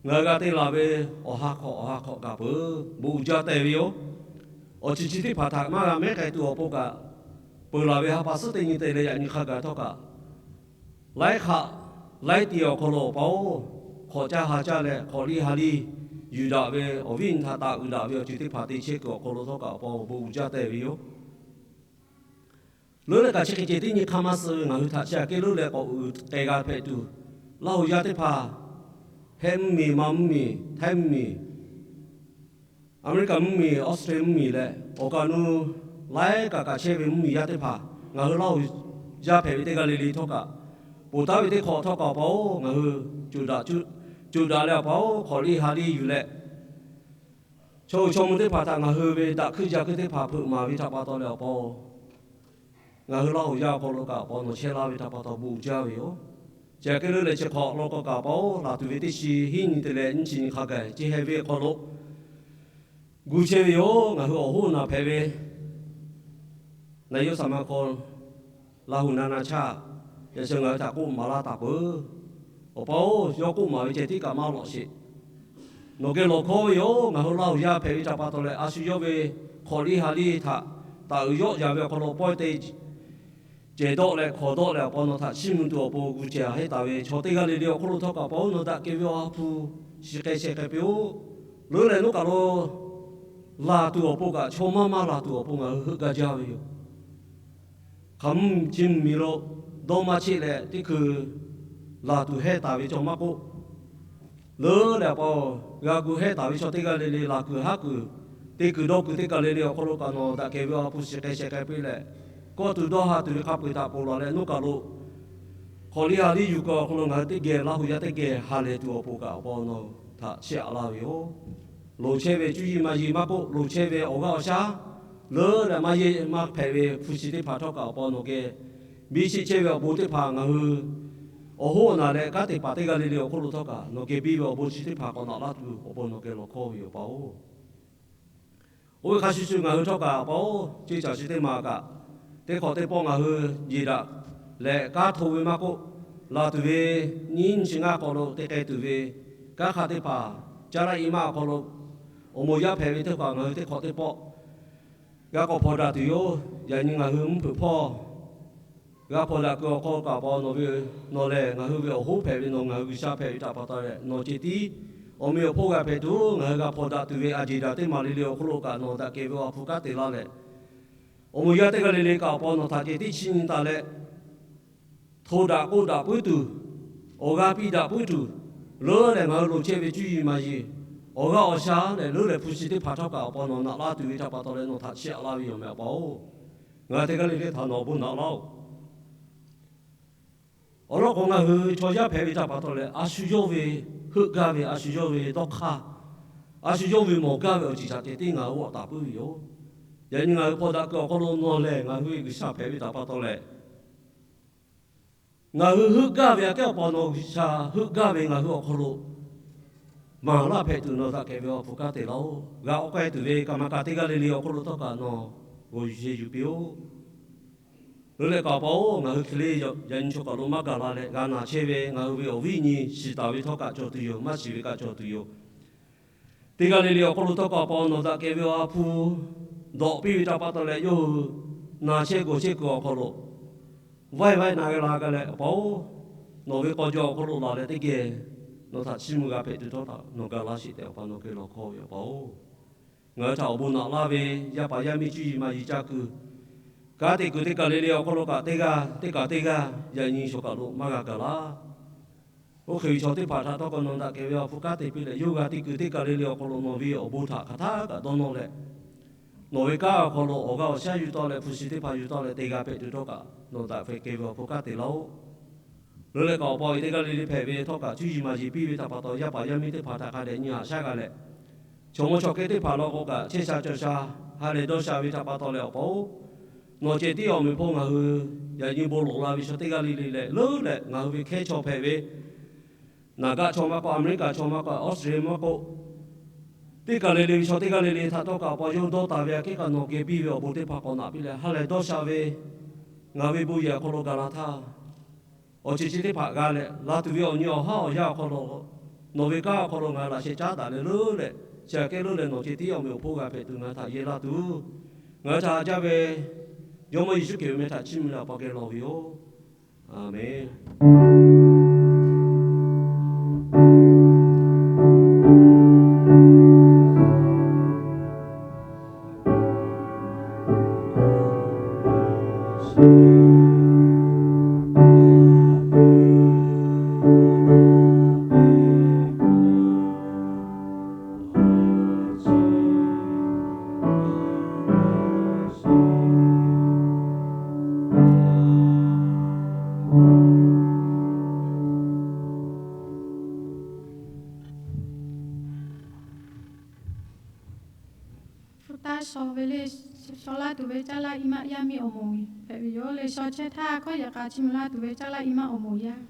ngaˬ hui g'a te laˬ ve awˬ ha hk'awꞈ awˬ ha hk'awꞈ kaꞈ peuˬ bon uiˍ jaˇ tehꞈ ve yoˬ. Awˬ ceuˬ chi teˇ hpaˍ htaꞈ maˇ g'a mehˉ k'ai tuˬ awˬ pon kaꞈ, peuˬ laˬ ve ha pa suhˉ teˇ nyi te leh yaꞈ nyi hk'a gaˬ htawˇ kaꞈ, laiˉ hk'aˆ laiˉ ti awˬ hk'aw lo awˬ pa-oˬ, hk'awꞈ caˇ ha caˇ leh hk'awꞈ liˇ ha liˇ yuˬ daꞈ ve, awˬ viˉ nyi htaꞈ taˍ uiˍ daꞈ ve awˬ ceuˬ teˇ hpaˍ te chehˇ kuiˬ awˬ hk'aw lo htawˇ kaꞈ awˬ pa-oˬ bon uiˍ jaˇ tehꞈ ve yoˬ. Leuˉ leh kaꞈ chi hk'e ceh teˇ nyi hk'aˇ maˇ suh ve ngaˬ hui htaꞈ chi aꞈ kehˉ leuˉ leh k'awꞈ uiˍ k'ai g'a hpehꞈ tuˬ, Laˇhuˍ yaˇ teˇ hpaˍ, Hehˆ mvuhˇmiˬ, Maˍ mvuhˇmiˬ, Htaiˇ mvuhˇmiˬ, Aˍmeˍriˆkaˍ mvuhˇmiˬ, Australia mvuhˇmiˬ leh awˬ kaˍ nu laiˉ kaꞈ kaꞈ chehˇ ve mvuhˇmiˬ yaˇ teˇ hpaˍ, ngaˬ hui Laˇhuˍ yaˇ hpehꞈ ve teˇ g'aˇ le le htawˇ kaꞈ, ponˬ taˍ ve teˇ hk'awꞈ htawˇ kaꞈ awˬ pa-oˬ, ngaˬ hui coˬ daꞈ leh awˬ pa-oˬ, hk'awꞈ liˇ ha liˇ yuˬ leh, chaw uiˍ chaw mvuh teˇ hpaˍ htaꞈ ngaˬ hui ve daꞈ hkuiˇ ja hkuiˇ teˇ hpaˍ hpeuꞈ maˍ ve htaꞈ pa taw leh awˬ pa-oˬ, ngaˬ hui Laˇhuˍ yaˇ awˬ hk'aw lo kaꞈ awˬ pa nawˬ chehˇ laˇ ve htaꞈ pa taw bon uiˍ jaˇ ve yoˬ. Chi aꞈ kehˉ leuˉ leh chi hk'awꞈ law k'o kaꞈ awˬ pa-oˬ, laˬ tuˬ ve teˇ shi hiˉ nyi te leh nyiˇ chi nyi hk'a gaˬ chi heh ve awˬ hk'aw lo gu chehˇ ve yoˬ. Ngaˬ hui awˬ hoˉ naˍ hpehꞈ ve naˍ yawˇ saˍ ma hk'aw Laˇhuˍ na na chaˇ, yaꞈ sheh ngaˬ hui htaꞈ k'oˆ maˍ laˇ taˍ peuˬ. Awˬ pa-oˬ, yawˇ k'oˆ maˍ ve ceh tiˉ kaꞈ maˇ lawꞈ sheˍ. Nawˬ geh lawˬ hkawˇ ve yoˬ. Ngaˬ hui Laˇhuˍ yaˇ hpehꞈ ve htaꞈ pa taw leh a shu yawˇ ve hk'awꞈ liˇ ha liˇ htaꞈ taˍ uiˍ yawˆ yaˍ ve awˬ hk'aw lo pawehˇ te cehˬ dawˆ leh hkawˍ dawˆ leh awˬ pa nawˬ htaꞈ chiˇ mvuh tuˬ awˬ pon gu cehˬ a heˆ taˍ ve chaw teˇ g'aˇ le le awˬ hk'oˆ lo htawˇ kaꞈ awˬ pa-oˬ, nawˬ daꞈ kehˬ ve Awˬ ha hpu shiˍ k'ai sheh k'ai piˇ-oˆ. Leuˉ leh nawˉ kaꞈ lo laˬ tuˬ awˬ pon kaꞈ chaw maˇ maˇ laˬ tuˬ awˬ pon ngaˬ hui heuˆ gaˇ jaˇ ve yoˬ. Hk'aˬ mvuhˇ chi mvuhˇmiˬ lo dawˇ maˇ cheˆ leh teˇ hkui laˬ tuˬ hehˉ taˍ ve cawˬ maˇ k'oˆ, leuˉ leh awˬ pa-oˬ, g'a gu hehˉ taˍ ve chaw teˇ g'aˇ le le laˬ kuiˬ haˉ kuiˬ, te kuiˬ dawˇ kuiˬ teˇ kaˬ le le awˬ hk'aw lo kaꞈ nawˬ daꞈ kehˬ ve Awˬ ha hpu shiˍ k'ai sheh k'ai piˇ leh, kawˇ tuˬ dawˇ ha tuˬ ve hk'a peu-eˬ htaꞈ ponˬ laˬ leh nawˉ kaꞈ lo hk'awꞈ liˇ ha liˇ yuˬ kuiˬ awˬ hk'aw lo ngaˬ hui teˇ geh Laˇ hu yaˇ teˇ geh ha lehˬ tuˬ awˬ pon kaꞈ awˬ pa nawˬ htaꞈ chiˇ aꞈ laˇ ve yoˬ. Loˍ chehˇ ve cuˇ yiˍ maˇ yiˍ maˇ k'oˆ, loˍ chehˇ ve awˬ g'aˇ awˬ shaˉ leuˉ leh maˇ yeˇ maˇ hpehꞈ ve hpu shi teˇ hpaˍ htawˇ kaꞈ awˬ pa nawˬ geh biˇ sheˆ chehˇ ve awˬ bon teˇ hpaˍ ngaˬ hui awˬ hoˉ awˬ naˬ leh kanˉ te paˍ teˇ g'aˇ le le awˬ hk'oˆ lo htawˇ kaꞈ nawˬ geh biˇ ve awˬ bon chi teˇ hpaˍ k'awꞈ naꞈ laˇ tuˬ awˬ pa nawˬ geh lawˬ hkawˇ ve yoˬ, awˬ pa-oˬ. Oˇ ve hk'a shuˍ shuˍ ngaˬ hui htawˇ kaꞈ awˬ pa-oˬ, ceˇ caˬ chi teˇ maˬ kaꞈ teˇ hk'awꞈ teˇ pawˆ ngaˬ hui jeˬ daꞈ leh kanˉ hto ve maˇ k'oˆ, laˬ tuˬ ve nyiˇ nyi chi ngaˇ hk'aw lo te k'ai tuˬ ve kanˉ hk'a teˇ hpaˍ, caˇ laˇ i maˇ awˬ hk'aw lo awˬ moˍ yaˇ hpehꞈ ve teˇ hpaˍ ngaˬ hui teˇ hk'awꞈ teˇ pawˆ g'a k'awꞈ hpawnˬ daꞈ tuˬ yoˬ. Yaꞈ nyi ngaˬ hui mvuhˇ hpeuꞈ hpawˇ g'a hpawnˬ daꞈ kuiˬ awˬ hk'aw lo kaꞈ awˬ pa nawˬ ve, nawˬ lehˬ ngaˬ hui ve awˬ hoˉ hpehꞈ ve, nawˬ ngaˬ hui G'uiˬsha hpehꞈ ve htaꞈ pa taw leh nawˬ ceh tiˉ awˬ meꞈ awˬ hponˇ g'a hpehꞈ tuˬ ngaˬ hui g'a hpawnˬ daꞈ tuˬ ve a jeˬ daꞈ teˇ maˬ le le awˬ hk'oˆ lo kaꞈ nawˬ daꞈ kehˬ ve Awˬ ha hpu kanˉ te laˇ leh, awˬ moˍ yaˇ teˇ g'aˇ le le kaꞈ awˬ pa nawˬ htaꞈ ceh tiˉ chiˇ nyi taˍ leh, hto daꞈ k'oˆ daꞈ puiˉ tuˬ, awˬ g'aˇ piˇ daꞈ puiˉ tuˬ, leuˉ leh ngaˬ hui loˍ chehˇ ve cuˇ yiˍ maˇ yiˍ, awˬ g'aˇ awˬ shaˉ leh leuˉ leh hpu shi teˇ hpaˍ htawˇ kaꞈ awˬ pa nawˬ naꞈ laˇ tuˬ ve htaꞈ pa taw leh nawˬ htaꞈ chiˇ aꞈ laˇ ve yoˬ meh awˬ pa-oˬ. Ngaˬ hui teˇ g'aˇ le le htaꞈ nawˬ awˬ bon naꞈ laˇ-oˬ. Awˬ lawn k'o ngaˬ hui chaw yaˇ hpehꞈ ve htaꞈ pa taw leh a shu yawˇ ve heuˆ gaˇ ve, a shu yawˇ ve dawˇ hk'aˇ, a shu yawˇ ve mawˬ gaˇ ve awˬ ceuˬ shaꞈ ceh tiˉ ngaˬ hui g'awˆ taˍ puiˉ ve yoˬ. Yaꞈ nyi ngaˬ hui hpawnˬ daꞈ kuiˬ awˬ hk'aw lo nawˬ lehˬ ngaˬ hui ve G'uiˬsha hpehꞈ ve htaꞈ pa taw leh, ngaˬ hui heuˆ gaˇ ve aꞈ kehˉ awˬ pa nawˬ G'uiˬsha heuˆ gaˇ ve ngaˬ hui awˬ hk'aw lo maˍ laˇ hpehꞈ tuˬ nawˬ daꞈ kehˬ ve Awˬ ha hpu kanˉ te laˇ-oˬ. G'a k'awꞈ k'ai tuˬ ve kaꞈ maˇ kaꞈ teˇ g'aˇ le le awˬ hk'oˆ lo htawˇ kaꞈ nawˬ g'aw yuˬ sheh yuˬ piˇ-oˆ. Leuˉ leh kaꞈ awˬ pa-oˬ, ngaˬ hui hk'e le yaꞈ nyi chaw kaˬ lo maˇ gaˬ la leh g'a naˬ chehˇ ve ngaˬ hui ve awˬ viˉ nyi shiˍ taˍ ve htawˇ kaꞈ cawˬ tuˬ yoˬ, maˇ shiˍ ve kaꞈ cawˬ tuˬ yoˬ. Teˇ g'aˇ le le awˬ hk'aw lo htawˇ kaꞈ awˬ pa nawˬ daꞈ kehˬ ve Awˬ ha hpu dawꞈ piˇ ve htaꞈ pa taw leh yawˇ hui naˬ chehˇ gawˬ chehˇ kuiˬ awˬ hk'aw lo vaiˇ vaiˇ na g'a la gaˇ leh awˬ pa-oˬ, nawˬ ve k'aw jaw awˬ hk'aw lo laˬ leh teˇ geh nawˬ htaꞈ chiˇ mvuh g'a hpehꞈ tuˬ htawˇ kaꞈ nawˬ ga laˇ sheˍ tehꞈ awˬ pa nawˬ geh lawˬ hkawˇ ve awˬ pa-oˬ. Ngaˬ hui htaꞈ awˬ bon naꞈ laˇ ve yaˇ paˍ yaˇ miˇ cuˇ yiˍ maˇ yiˍ caˇ kuiˬ, kanˉ te kuiˬ teˇ kaˬ le le awˬ hk'aw lo kaꞈ teˇ g'aˇ teˇ kaˬ teˇ g'aˇ yaꞈ nyi shawˍ kaˬ lo maˇ g'a gaˬ laˇ. Oˇ hk'e ve chaw teˇ hpaˍ htaꞈ htawˇ kaꞈ nawˬ daꞈ kehˬ ve Awˬ ha hpu kanˉ te piˇ leh yawˇ g'a te kuiˬ teˇ kaˬ le le awˬ hk'aw lo nawˬ ve awˬ bon htaꞈ hk'aˬ htaˇ kaꞈ dawˇ nawˇ leh, nawˬ ve kanˉ awˬ hk'aw lo awˬ g'aˇ awˬ shaˉ yuˬ tawˆ leh hpu shi teˇ hpaˍ yuˬ tawˆ leh te g'a hpehꞈ tuˬ htawˇ kaꞈ nawˬ daꞈ kehˬ ve Awˬ ha hpu kanˉ te laˇ-oˆ. Leuˉ leh kaꞈ awˬ pa-oˬ, teˇ g'aˇ le le hpehꞈ ve htawˇ kaꞈ cuˇ yiˍ maˇ yiˍ piˇ ve htaꞈ pa taw yaˇ paˍ yaˇ miˇ teˇ hpaˍ htaꞈ hk'a dehꞈ nyi haꞈ shaˉ g'a leh, chaw mawˇ chaw hk'e teˇ hpaˍ law k'o kaꞈ chehˇ sha cawˬ sha, ha lehˬ dawˇ sha ve htaꞈ pa taw leh awˬ pa-oˬ, nawˬ ceh tiˉ awˬ meꞈ hpawˇ ngaˬ hui yaꞈ nyi bon lawˬ la ve chaw teˇ g'aˇ le le leh leuˉ leh ngaˬ hui ve hkehˇ chaw hpehꞈ ve Naˍ gaˆ chaw maˇ k'oˆ, Aˍmeˍriˆkaˍ chaw maˇ k'oˆ, Australia maˇ k'oˆ, teˇ kaˬ le le ve chaw teˇ g'aˇ le le htaꞈ htawˇ kaꞈ awˬ pa yawˇ dawˇ taˍ ve aꞈ kehˉ kaꞈ nawˬ geh biˇ ve awˬ bon teˇ hpaˍ k'awꞈ naꞈ piˇ leh ha lehˬ dawˇ sha ve ngaˬ ve bon yehˬ awˬ hk'aw lo gaˬ la htaˇ, awˬ ceuˬ chi teˇ hpaˍ g'a leh la tuˬ ve awˬ nyi awˬ haˉ awˬ yanˇ awˬ hk'aw lo nawˬ ve kanˉ awˬ hk'aw lo ngaˬ laꞈ sheh caˉ daꞈ leh leuˉ leh, chi aꞈ kehˉ leuˉ leh nawˬ ceh tiˉ awˬ meꞈ awˬ hponˇ g'a hpehꞈ tuˬ ngaˬ htaꞈ yehˇ laˇ tuˬ, ngaˬ hui htaꞈ haꞈ jaˇ ve Jawˇmawˇ Yeˍsuˆ Hkriꞈ ve meh htaꞈ chiˇ mvuh leh awˬ pa geh lawˬ ve yoˬ. Aˍmenˍ. Hpu taˇ shaw ve le, shaw laˇ tuˬ ve caˇ laˇ i maˆ yaˇ miˇ awˬ moˍ hpehꞈ ve yoˬ. Leh shaw chehˇ htaˇ hkawˇ yehˬ k'a chiˇ mvuh laˇ tuˬ ve caˇ laˇ i maˆ awˬ moˍ yaˇ.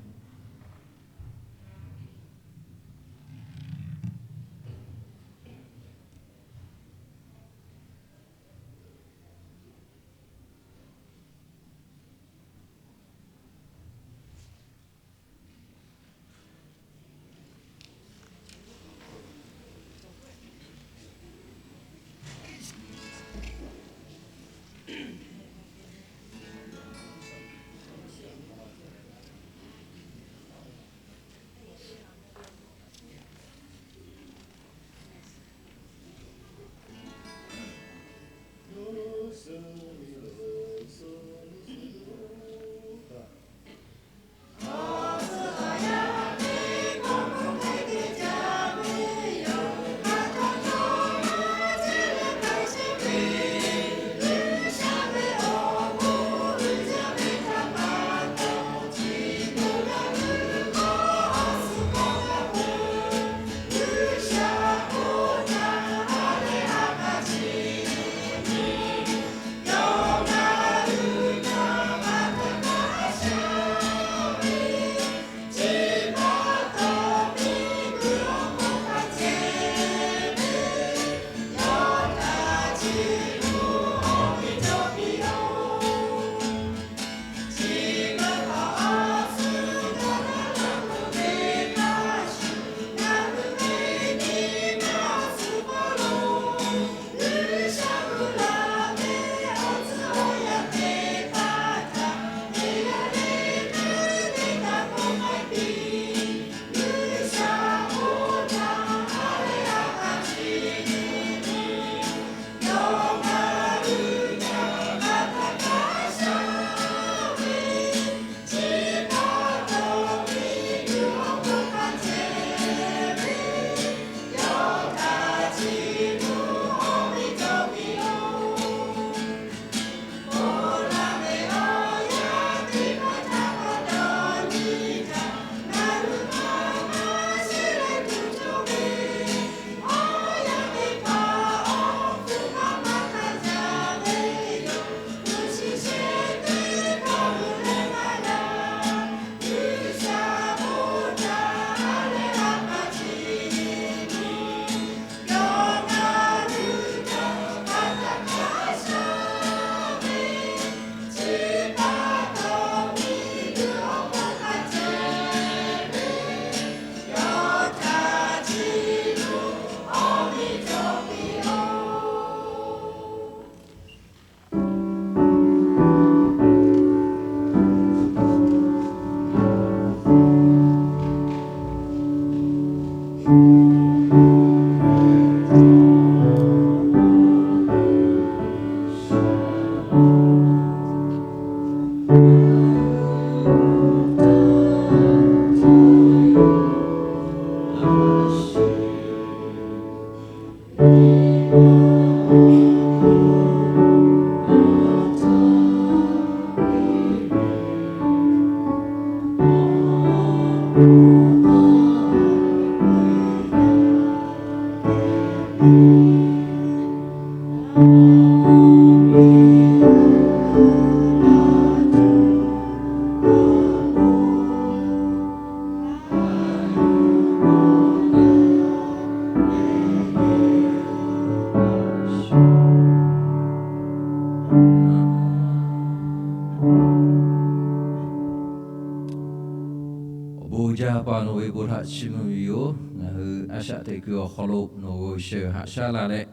Awˬ bon jaˇ, Awˬ pa nawˬ ve bon htaꞈ chiˇ mvuh ve yoˬ. Ngaˬ hui a shaꞈ teꞈ kuiˬ awˬ hk'aw lo nawˬ g'aw sheh haꞈ shaˉ la leh,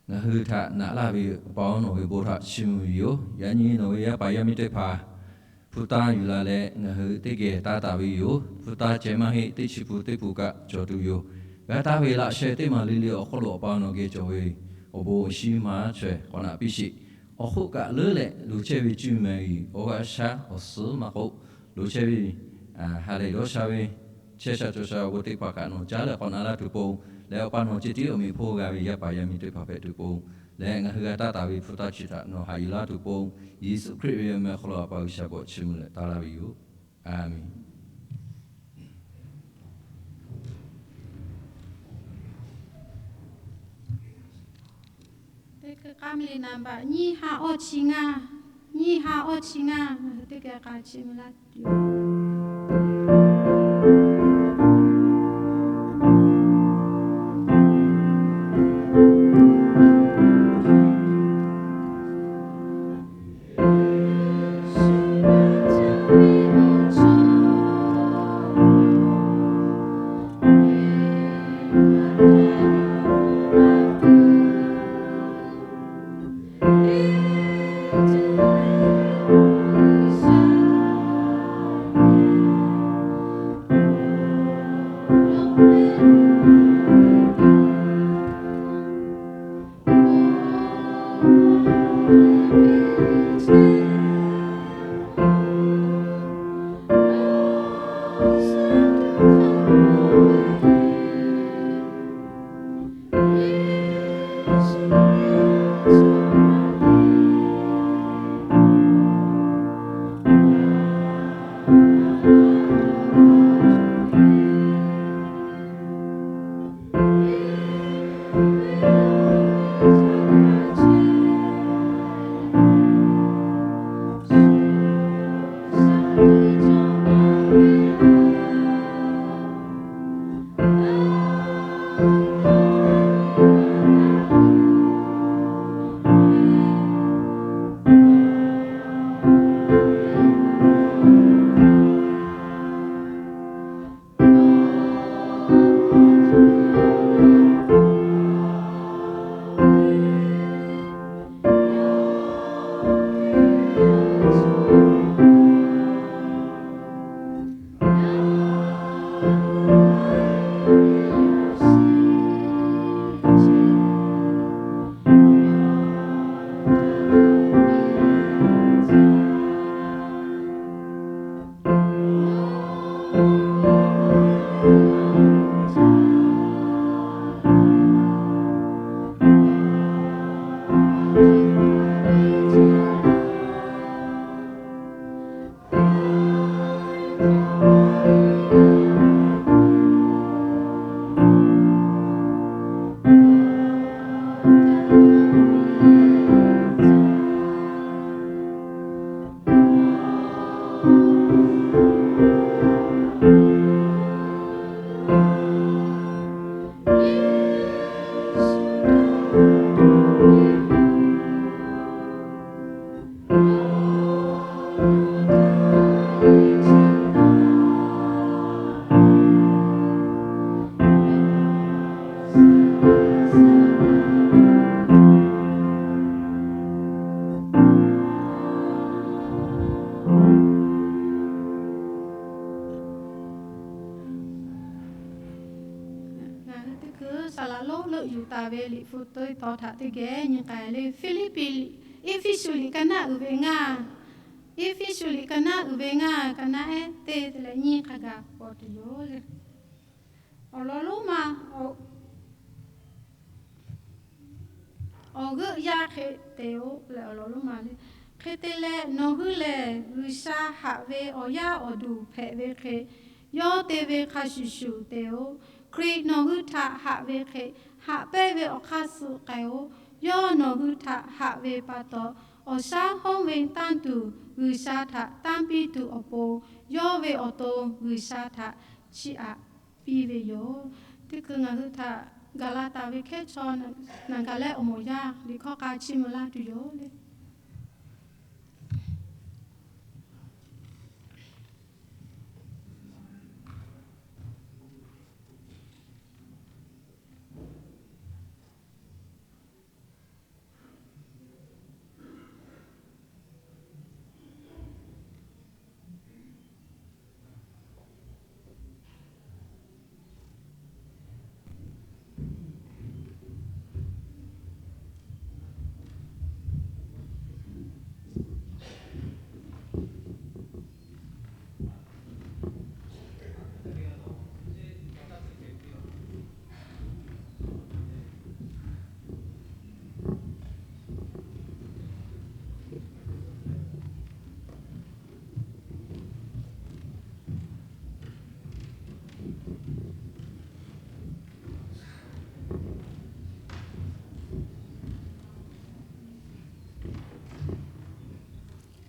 ngaˬ hui htaꞈ naꞈ laˇ ve yoˬ. Awˬ pa-oˬ, nawˬ ve bon htaꞈ chiˇ mvuh ve yoˬ. Yaꞈ nyi nawˬ ve yaˇ paˍ yaˇ miˇ teˇ hpaˍ hpu taˇ yuˬ la leh, ngaˬ hui teˇ geh taˇ taˍ ve yoˬ. Hpu taˇ ceh maˇ heˆ, teˇ chi pun teˇ pun kaꞈ cawˬ tuˬ yoˬ. G'a taˇ ve laꞈ sheh teˇ maˬ le le awˬ hk'aw lo Awˬ pa nawˬ geh cawˬ ve awˬ bon awˬ shinˉ maˇ chaweh k'awꞈ naꞈ piˇ sheˍ. Awˬ hk'oˆ kaꞈ leuˉ leh loˍ chehˇ ve cuˇ yiˍ mehˍ yiˍ awˬ g'aˇ shaˉ awˬ suhˉ maˇ k'oˆ, loˍ chehˇ ve ha lehˬ dawˇ sha ve chehˇ sha cawˬ sha awˬ bon teˇ hpaˍ kaꞈ nawˬ caˉ leh k'awꞈ naꞈ laˇ tuˬ pon, leh Awˬ pa nawˬ ceh tiˉ awˬ meꞈ hpawˇ g'a ve yaˇ paˍ yaˇ miˇ teˇ hpaˍ hpehꞈ tuˬ pon, leh ngaˬ hui g'a taˇ taˍ ve hpu taˇ chi htaꞈ nawˬ haꞈ yuˬ laˇ tuˬ pon, Yeˍsuˆ Hkriꞈ ve awˬ meh awˬ hk'aw lo Awˬ pa G'uiˬsha bvuhꞈ chiˇ mvuh leh taˇ laˇ ve yoˬ. A menˍ. Teˇ hkui k'aˉ mvuhˇ le naˍ baꞈ nyiˇ ha awˇ chi ngaˇ, nyiˇ ha awˇ chi ngaˇ, ngaˬ hui teˇ geh k'a chiˇ mvuh laˇ tuˬ yoˬ. Kuiˬ saˍ laˍ lonˉ leuˆ yuˬ taˍ ve liꞈ hpu teˇ tawn htaꞈ teˇ geh nyi k'ai le. Hpiˇliˇpiˆ liꞈ, Eˇfeˇsuꞈ liꞈ ka naˆ uiˍ ve ngaˇ, Eˇfeˇsuꞈ liꞈ ka naˆ uiˍ ve ngaˇ, ka naˆ ehˉ teˇ te leh nyiˇ hk'a gaˬ k'awꞈ tuˬ yoˬ le. Awˬ lawn lonˉ ma, awˬ g'euˆ yaˇ hk'e te-oˬ leh awˬ lawn lonˉ ma le. Hk'e te leh nawˬ hui lehˬ G'uiˬsha haꞈ ve awˬ yaˇ awˬ duˬ hpehꞈ ve hk'e, yawˇ te ve hk'a shuˍ shuˍ te-oˬ. Hkriꞈ nawˬ hui htaꞈ haꞈ ve hk'e, haꞈ pehnˇ ve awˬ hk'aˇ suh k'ai-oˬ. Yawˇ nawˬ hui htaꞈ haꞈ ve pa taw, awˬ shaˉ hawˉ ve tanˇ tuˬ G'uiˬsha htaꞈ tanˇ piˇ tuˬ awˬ pon, yawˇ ve awˬ to G'uiˬsha htaꞈ chiˇ aꞈ piˇ ve yoˬ. Teˇ hkui ngaˬ hui htaꞈ gaˬ la taˍ ve hkehˉ chaw naˬ gaˬ leh awˬ moˍ yaˇ liꞈ hkawˇ k'a chiˇ mvuh laˇ tuˬ yoˬ le.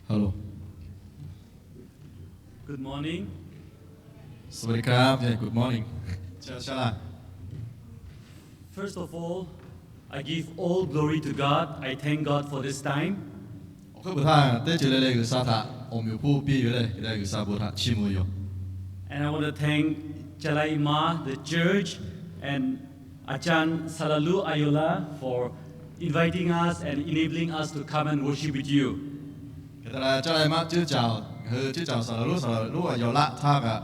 Hello. Good morning. สวัสดีครับ Yeah, good morning. Cha sha la. First of all, I give all glory to God. I thank God for this time. Awˬ hkuiˉ puiˍ htaˇ teˇ ceuˬ le le G'uiˬsha htaꞈ awˬ meꞈ awˬ hponˇ piˇ ve le, hk'e te G'uiˬsha bon htaꞈ chiˇ mvuh ve yoˬ. And I want to thank Chalai Ma, the church, and Ajan Salalu Ayola for inviting us and enabling us to come and worship with you. Hk'e te leh Chalai Ma cuˇ caˍ, ngaˬ hui cuˇ caˍ Salalu, Salalu Ayola htaˇ kaꞈ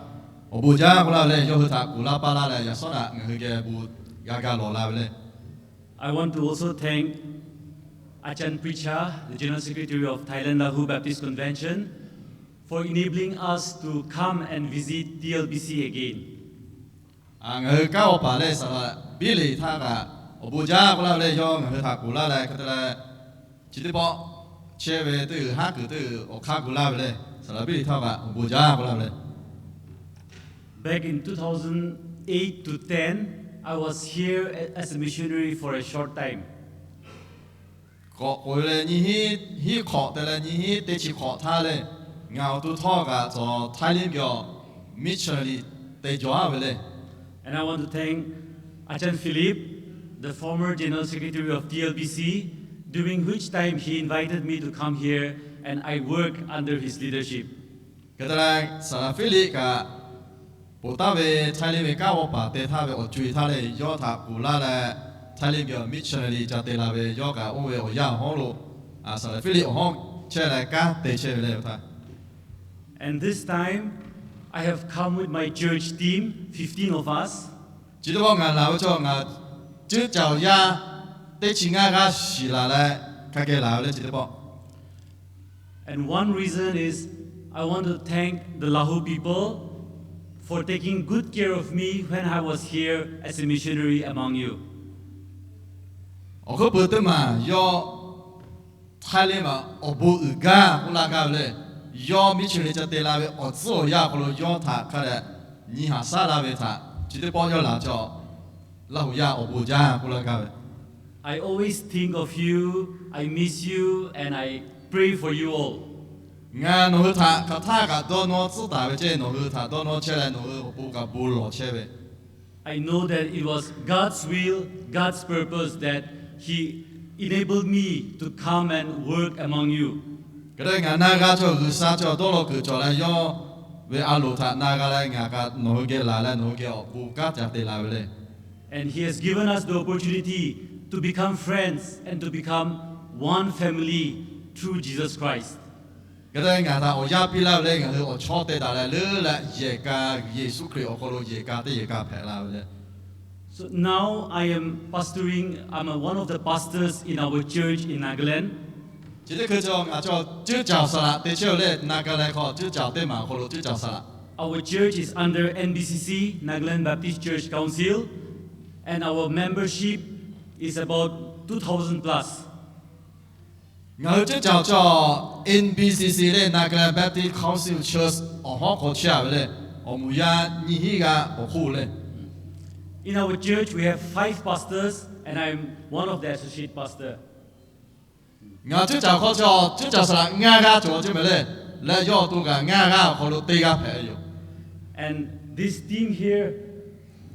awˬ bon jaˇ k'oˆ laˇ ve le, yawˇ hui htaꞈ kuˬ laˇ paˇ laˇ leh yaꞈ shawˉ daꞈ ngaˬ hui geh bon g'a ga lawˬ la ve le. I want to also thank Ajan Pricha, the General Secretary of Thailand Lahu Baptist Convention, for enabling us to come and visit T L B C again. Ngaˬ hui kanˉ awˬ paˍ leh Saˍ laˍ Biˇliꞈ htaˇ kaꞈ awˬ bon jaˇ k'oˆ laˇ ve le, yawˇ ngaˬ hui htaꞈ kuˬ laˇ leh hk'e te leh chi teˇ pawˆ chehˇ ve teˇ g'uiˬ haˉ kuiˬ teˇ g'uiˬ awˬ hk'aˇ gu laˇ ve le, Saˍ laˍ Biˇliꞈ htaˇ kaꞈ awˬ bon jaˇ k'oˆ laˇ ve le. Back in two thousand eight to ten, I was here as a missionary for a short time. K'awꞈ k'oꞈ-e leh nyiˇ hinˉ, hinˉ hk'awꞈ te leh nyiˇ hinˉ teˇ chi hk'awꞈ htaˇ leh, ngaˬ awˬ to htawˇ kaꞈ tawˬ Thailand geh awˬ missionary te jawˬ-a ve le. And I want to thank Ajan Philip, the former General Secretary of T L B C, during which time he invited me to come here and I work under his leadership. Hk'e te leh Saˍ laˍ Philip kaꞈ, poˬ taˍ ve Thailand ve kanˉ awˬ paˍ te htaˇ ve awˬ co-e htaˇ leh yawˇ htaꞈ kuˬ laˇ leh, Thailand geh awˬ missionary ca te la ve yawˇ kaꞈ oˇ ve awˬ yanˇ awˬ hawˉ lo, Saˍ laˍ Philip awˬ hawˉ chehˇ leh kanˉ te chehˇ ve le htaˇ. And this time, I have come with my church team, fifteen of us. Chi teˇ pawˆ ngaˬ laˬ ve chaw ngaˬ cuˇ caˍ awˬ yaˇ teˇ chi ngaˇ g'aˇ shiˍ laˬ leh hk'a geh laˬ ve le chi teˇ pawˆ. And one reason is I want to thank the Lahu people for taking good care of me when I was here as a missionary among you. Awˬ hkuiˉ puiˍ teˇ maˬ yawˇ Thailand ma awˬ bon uiˍ gaˇ k'oˆ laˇ gaˇ ve le, yawˇ missionary ca te la ve awˬ tcuhˉ awˬ yanˇ awˬ hk'aw lo yawˇ htaꞈ hk'a dehꞈ nyi haꞈ shaˉ laˇ ve htaꞈ chi teˇ pawˆ yawˇ laˬ chaw Laˇ huˍ yaˇ awˬ bon jaˇ k'oˆ laˇ gaˇ ve. I always think of you, I miss you, and I pray for you all. Ngaˬ nawˬ hui htaꞈ hk'aˬ htaˇ kaꞈ dawˇ nawˇ tcuhˉ taˍ ve ceˇ, nawˬ hui htaꞈ dawˇ nawˇ chehˇ leh nawˬ hui awˬ bon kaꞈ bon lawˬ chehˇ ve. I know that it was God's will, God's purpose that He enabled me to come and work among you. Hk'e te ngaˬ na g'a chaw G'uiˬsha chaw dawˇ law kuiˬ cawˬ leh yawˇ ve a loˍ htaꞈ na g'a leh ngaˬ kaꞈ nawˬ hui geh laˬ leh nawˬ hui geh awˬ bon kanˉ ca te la ve le. And He has given us the opportunity to become friends and to become one family through Jesus Christ. Hk'e te ngaˬ htaꞈ awˬ yanˇ piˇ laˇ ve le, ngaˬ hui awˬ chawˇ te daꞈ leh leuˉ leh yehˬ ka, Yeˍsuˆ Hkriꞈ awˬ hk'aw lo yehˬ ka teˇ yehˬ ka hpehꞈ la ve le. So now I am pastoring, I'm a, one of the pastors in our church in Nagaland. Chi teˇ hkui chi ngaˬ cawˬ ceuˇ caoˬ saˍ laꞈ te chehˇ ve le, Nagaland hk'aw ceuˇ caoˬ teˇ maˬ awˬ hk'aw lo ceuˇ caoˬ saˍ laꞈ. Our church is under N B C C, Nagaland Baptist Church Council, and our membership is about two thousand plus. Ngaˬ hui ceuˇ caoˬ cawˬ N B C C le, Nagaland Baptist Council Church awˬ hawˉ hk'aw chehˇ a ve le, awˬ moˍ yaˇ nyiˇ hinˉ g'aˇ awˬ hk'oˆ le. In our church we have five pastors and I'm one of the associate pastor. Ngaˬ ceuˇ caoˬ hk'aw cawˬ ceuˇ caoˬ saˍ laꞈ ngaˇ g'aˇ cawˬ ceuˬ mehˍ le, leh yawˇ awˬ to kaꞈ ngaˇ g'aˇ awˬ hk'aw lo teˇ g'aˇ hpehꞈ ve yoˬ. And this team here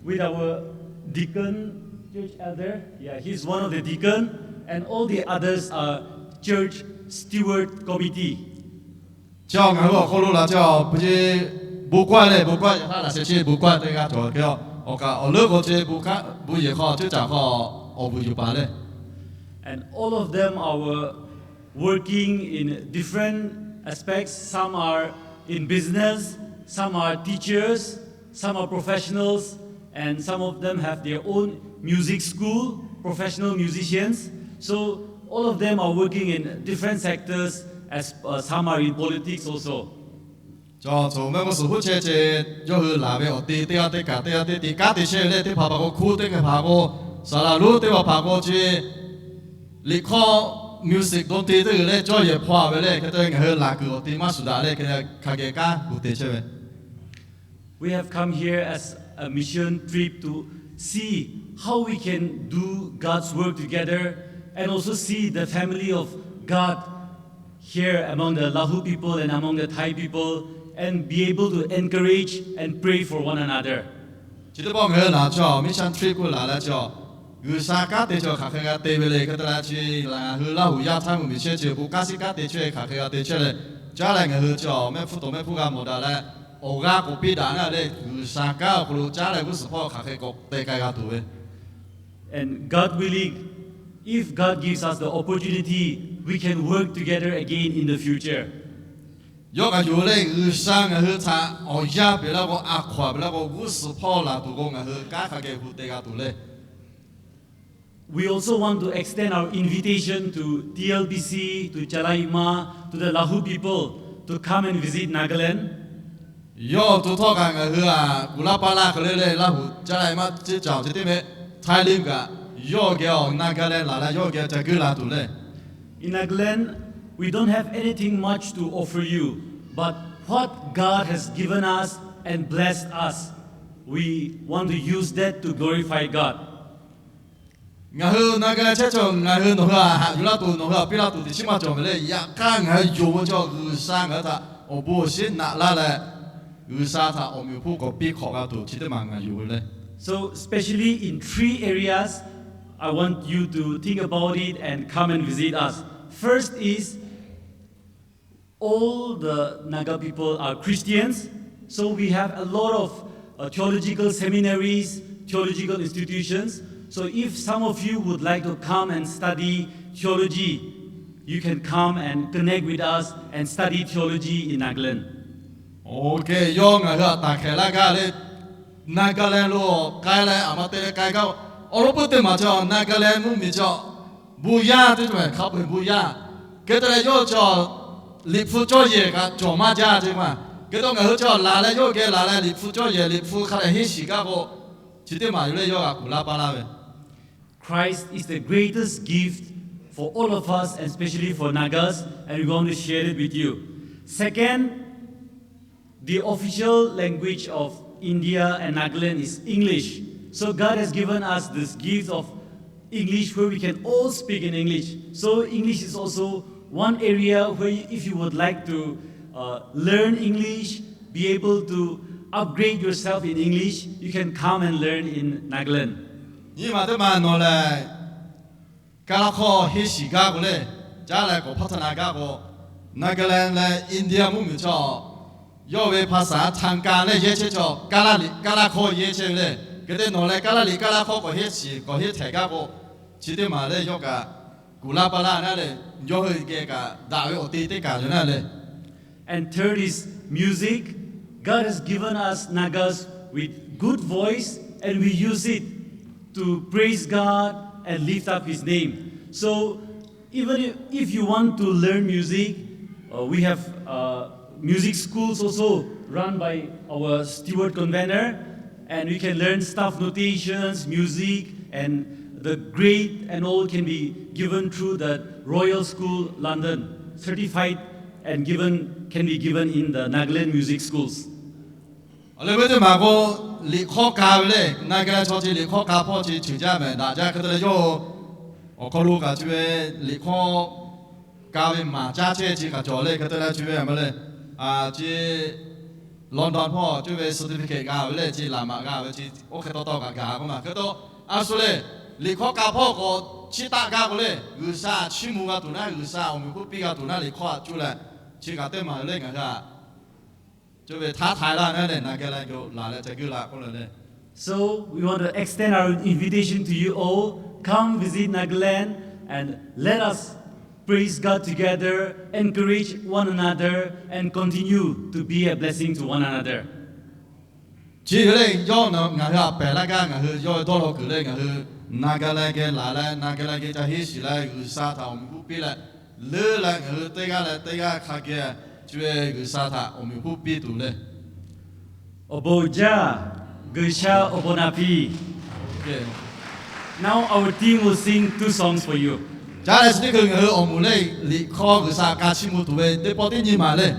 with our deacon, church elder, yeah, he's one of the deacon, and all the others are church steward committee. Chi ngaˬ hui awˬ hk'aw lo laˬ cawˬ, bon g'uˇ leh bon g'uˇ yaꞈ hk'aˇ laꞈ sheh chi bon g'uˇ teˇ g'aˇ cawˬ ve, awˬ kaꞈ awˬ leuˉ k'o chi bon yehˬ hk'aw ceuˇ caoˬ hk'aw awˬ bon yuˬ paˍ le. And all of them are working in different aspects. Some are in business, some are teachers, some are professionals, and some of them have their own music school, professional musicians. So all of them are working in different sectors, as uh, some are in politics also. Cawˬ tcuh mehˆ g'uˇ suhˍ huˉ chehˇ ce, yawˇ hui laˬ ve awˬ te teˇ g'aˇ teˇ kaꞈ teˇ g'aˇ teˇ te kanˉ te chehˇ ve le, teˇ hpaˍ hpaˍ k'o hkuˇ, teˇ hpaˍ k'o saˍ laꞈ lonˉ, teˇ hpaˍ hpaˍ k'o chi liꞈ hkawˇ music dawˇ te teˇ g'uiˬ le cawˇ yehˬ hpaw ve le, hk'e te ngaˬ hui laˬ kuiˬ awˬ te maˇ shuˍ daꞈ le, hk'e hk'a geh kanˉ gu te chehˇ ve. We have come here as a mission trip to see how we can do God's work together and also see the family of God here among the Lahu people and among the Thai people and be able to encourage and pray for one another. Chi teˇ pawˆ ngaˬ hui laˬ cawˬ mission trip k'oˆ laˬ leh cawˬ, G'uiˬsha kanˉ te cawˬ hk'aˬ hk'e g'a te ve le, hk'e te leh chi ngaˬ hui Laˇ huˍ yaˇ htaˇ mvuhˇmiˬ chehˇ chi bon kanˉ shiˉ kanˉ te chehˇ hk'aˬ hk'e g'a te chehˇ le, caˉ leh ngaˬ hui cawˬ mehˆ hpfuhˇ tawˍ mehˆ hpfuhˇ g'a mawˬ daꞈ leh, awˬ g'aˇ k'awꞈ piˇ daꞈ na le, G'uiˬsha kanˉ awˬ hk'aw lo caˉ leh g'uˇ suhˍ hpawˇ hk'aˬ hk'e k'awꞈ te k'ai g'a tuˬ ve. And God willing, if God gives us the opportunity, we can work together again in the future. Yawˇ kaꞈ yonˍ leh G'uiˬsha ngaˬ hui htaꞈ awˬ yanˇ peꞈ laˇ k'o, a hkaw-anˬ peꞈ laˇ k'o, g'uˇ suhˍ hpawˇ laˬ tuˬ k'o, ngaˬ hui kanˉ hk'a geh gu te g'a tuˬ le. We also want to extend our invitation to T L B C, to Chalai Ima, to the Lahu people to come and visit Nagaland. Yawˇ awˬ to htawˇ kaꞈ ngaˬ hui a kuˬ laˇ paˇ laˇ hk'e le le, Laˇ huˍ caˉ leh maˇ ceˇ caˬ awˬ ceuˬ teˇ meh, Thai lim kaꞈ yawˇ geh awˬ Nagaland laˬ leh yawˇ geh ca guˇ la tuˬ le. In Nagaland, we don't have anything much to offer you, but what God has given us and blessed us, we want to use that to glorify God. Ngaˬ hui Nagaland chehˇ cawˬ, ngaˬ hui nawˬ hui a haꞈ yuˬ laˇ tuˬ, nawˬ hui a piˇ laˇ tuˬ teꞈ chiˉ maˇ cawˬ mehˍ le. Yaꞈ hk'aˇ ngaˬ hui yonˍ ve cawˬ G'uiˬsha ngaˬ hui htaꞈ awˬ bon awˬ shinˉ naꞈ laˇ leh, G'uiˬsha htaꞈ awˬ meꞈ awˬ hponˇ k'awꞈ piˇ hk'awꞈ g'a tuˬ chi teˇ maˬ ngaˬ yonˍ ve le. So especially in three areas, I want you to think about it and come and visit us. First is, all the Naga people are Christians, so we have a lot of uh, theological seminaries, theological institutions. So if some of you would like to come and study theology, you can come and connect with us and study theology in Nagaland. Oˇ hk'e yawˇ ngaˬ hui a taˍ hkehˍ laˇ gaˇ le, Nagaland lo k'ai leh a ma te leh k'ai gaˇ. Awˬ lawn puiˉ teˇ maˬ cawˬ Nagaland mvuhˇmiˬ cawˬ, bon yaˇ teˇ cawˬ hk'a peu-eˬ bon yaˇ. Hk'e te leh yawˇ cawˬ Liꞈ hpu cawˇ yehˬ kaꞈ cawˬ maˇ jaˇ ce maˬ. Hk'e te ngaˬ hui cawˬ laˬ leh yawˇ geh laˬ leh Liꞈ hpu cawˇ yehˬ Liꞈ hpu hk'a dehꞈ henˇ shiˍ gaˇ k'o, chi teˇ maˬ yoˬ leh yawˇ g'a kuˬ laˇ paˇ laˇ ve. Christ is the greatest gift for all of us, and especially for Nagas, and we want to share it with you. Second, the official language of India and Nagaland is English. So God has given us this gift of English where we can all speak in English. So English is also one area where you, if you would like to uh, learn English, be able to upgrade yourself in English, you can come and learn in Nagaland. Nyi ma teˇ ma nawˬ lehˬ, Kaˇ laˇ hkawˇ henˇ shiˍ gaˇ k'o le, caˉ leh k'awꞈ hpaˇ htaˇ na gaˇ k'o, Nagaland leh India mvuhˇmiˬ cawˬ, yawˇ ve hpaˍsaˍ htaꞈ kaˇ leh yehˇ chehˇ cawˬ, Kaˇ laˇ liꞈ Kaˇ laˇ hkawˇ yehˇ chehˇ ve le. Hk'e te nawˬ lehˬ Kaˇ laˇ liꞈ Kaˇ laˇ hkawˇ k'awꞈ henˇ shiˍ k'awꞈ henˇ htehꞈ gaˇ k'o, chi teˇ maˬ lehˬ yawˇ kaꞈ kuˬ laˇ paˇ laˇ na leh, yawˇ hui geh kaꞈ daꞈ ve awˬ te teˇ kaˬ yoˬ na leh. And third is music. God has given us Nagas with good voice and we use it. to praise God and lift up His name. So, even if, if you want to learn music, uh, we have uh, music schools also run by our steward convener, and we can learn staff notations, music, and the grade and all can be given through the Royal School London, certified and given can be given in the Nagaland music schools. Awˬ leh ve teˇ maˬ k'o, liꞈ hk'awˇ ka ve le, na geh la chaw chi liꞈ hk'awˇ ka hpawˇ chi ceuˬ jaˇ mehˍ daꞈ jaˇ hk'e te leh yawˇ awˬ hk'aw lo kaꞈ chi ve liꞈ hk'awˇ ka ve maˍ caˇ chehˇ chi kaꞈ cawˬ le hk'e te leh chi ve a ma le, chi London hpawˇ cawˇ ve certificate g'a ve le, chi laꞈ maꞈ g'a ve chi oˇ hk'e taw taw kaꞈ gaˬ k'oˆ ma hk'e taw, a shu le, liꞈ hk'awˇ ka hpawˇ k'awꞈ chiˇ taˆ gaˇ k'o le, G'uiˬsha chiˇ mvuh g'a tuˬ naˉ, G'uiˬsha awˬ meꞈ hpfuhˇ piˇ g'a tuˬ naˉ liꞈ hk'awˇ a cuˇ leh, chi kaꞈ teˇ maˬ le ngaˬ hui a cawˇ ve htaˉ htaiˍ laˇ naˉ leh na geh la k'o laˬ leh ca geuˆ la k'oˆ le le. So we want to extend our invitation to you all. Come visit Nagaland and let us praise God together, encourage one another, and continue to be a blessing to one another. Chi ve le yawˇ ngaˬ hui a pehˬ laˇ gaˇ ngaˬ hui yawˇ ve dawˇ law kuiˬ le ngaˬ hui na geh la geh laˬ leh na geh la geh ca henˇ shiˍ leh G'uiˬsha htaꞈ awˬ meꞈ hpfuhˇ piˇ leh, leuˉ leh ngaˬ hui teˇ g'aˇ leh teˇ g'aˇ hk'a geh chi ve G'uiˬsha htaꞈ awˬ meꞈ hpfuhˇ piˇ tuˬ le. Awˬ bon jaˇ, G'uiˬsha awˬ bon naˍ piˇ. Now our team will sing two songs for you. Caˉ leh chi teˇ hkui ngaˬ hui awˬ moˍ le liꞈ hk'awˇ G'uiˬsha ka chiˇ mvuh tuˬ ve teˇ pawˆ teˇ nyi maˬ le.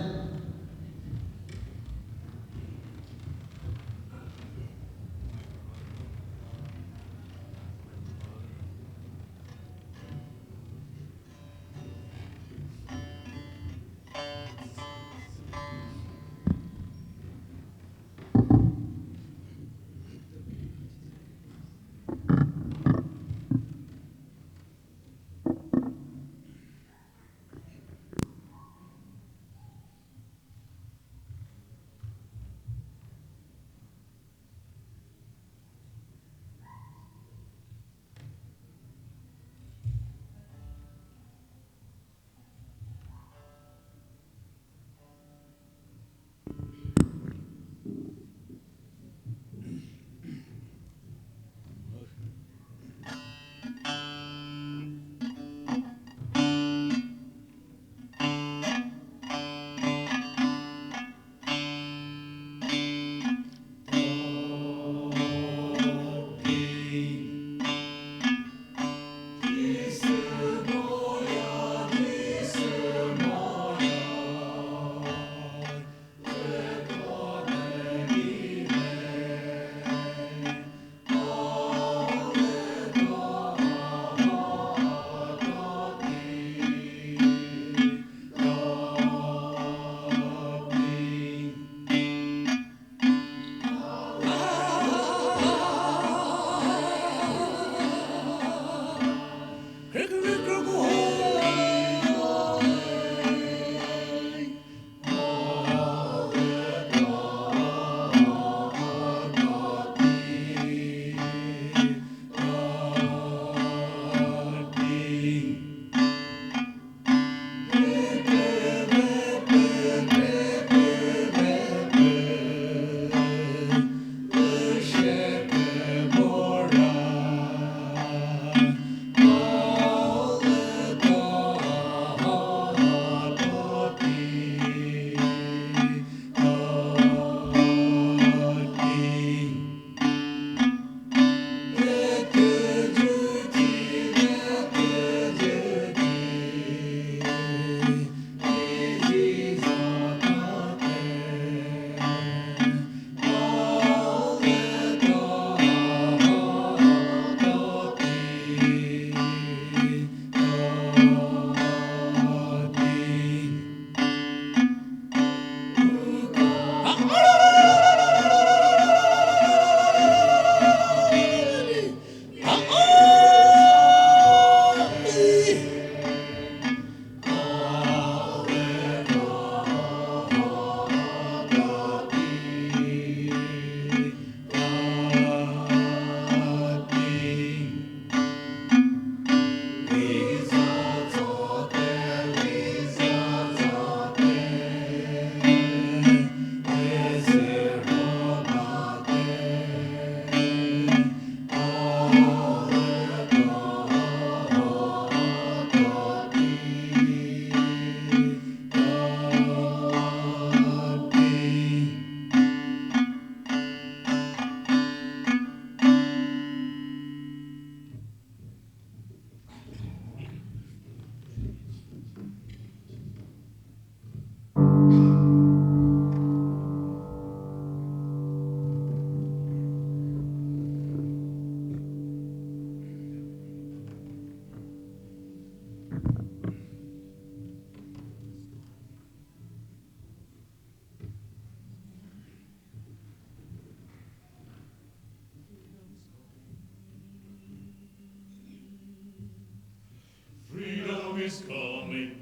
is coming.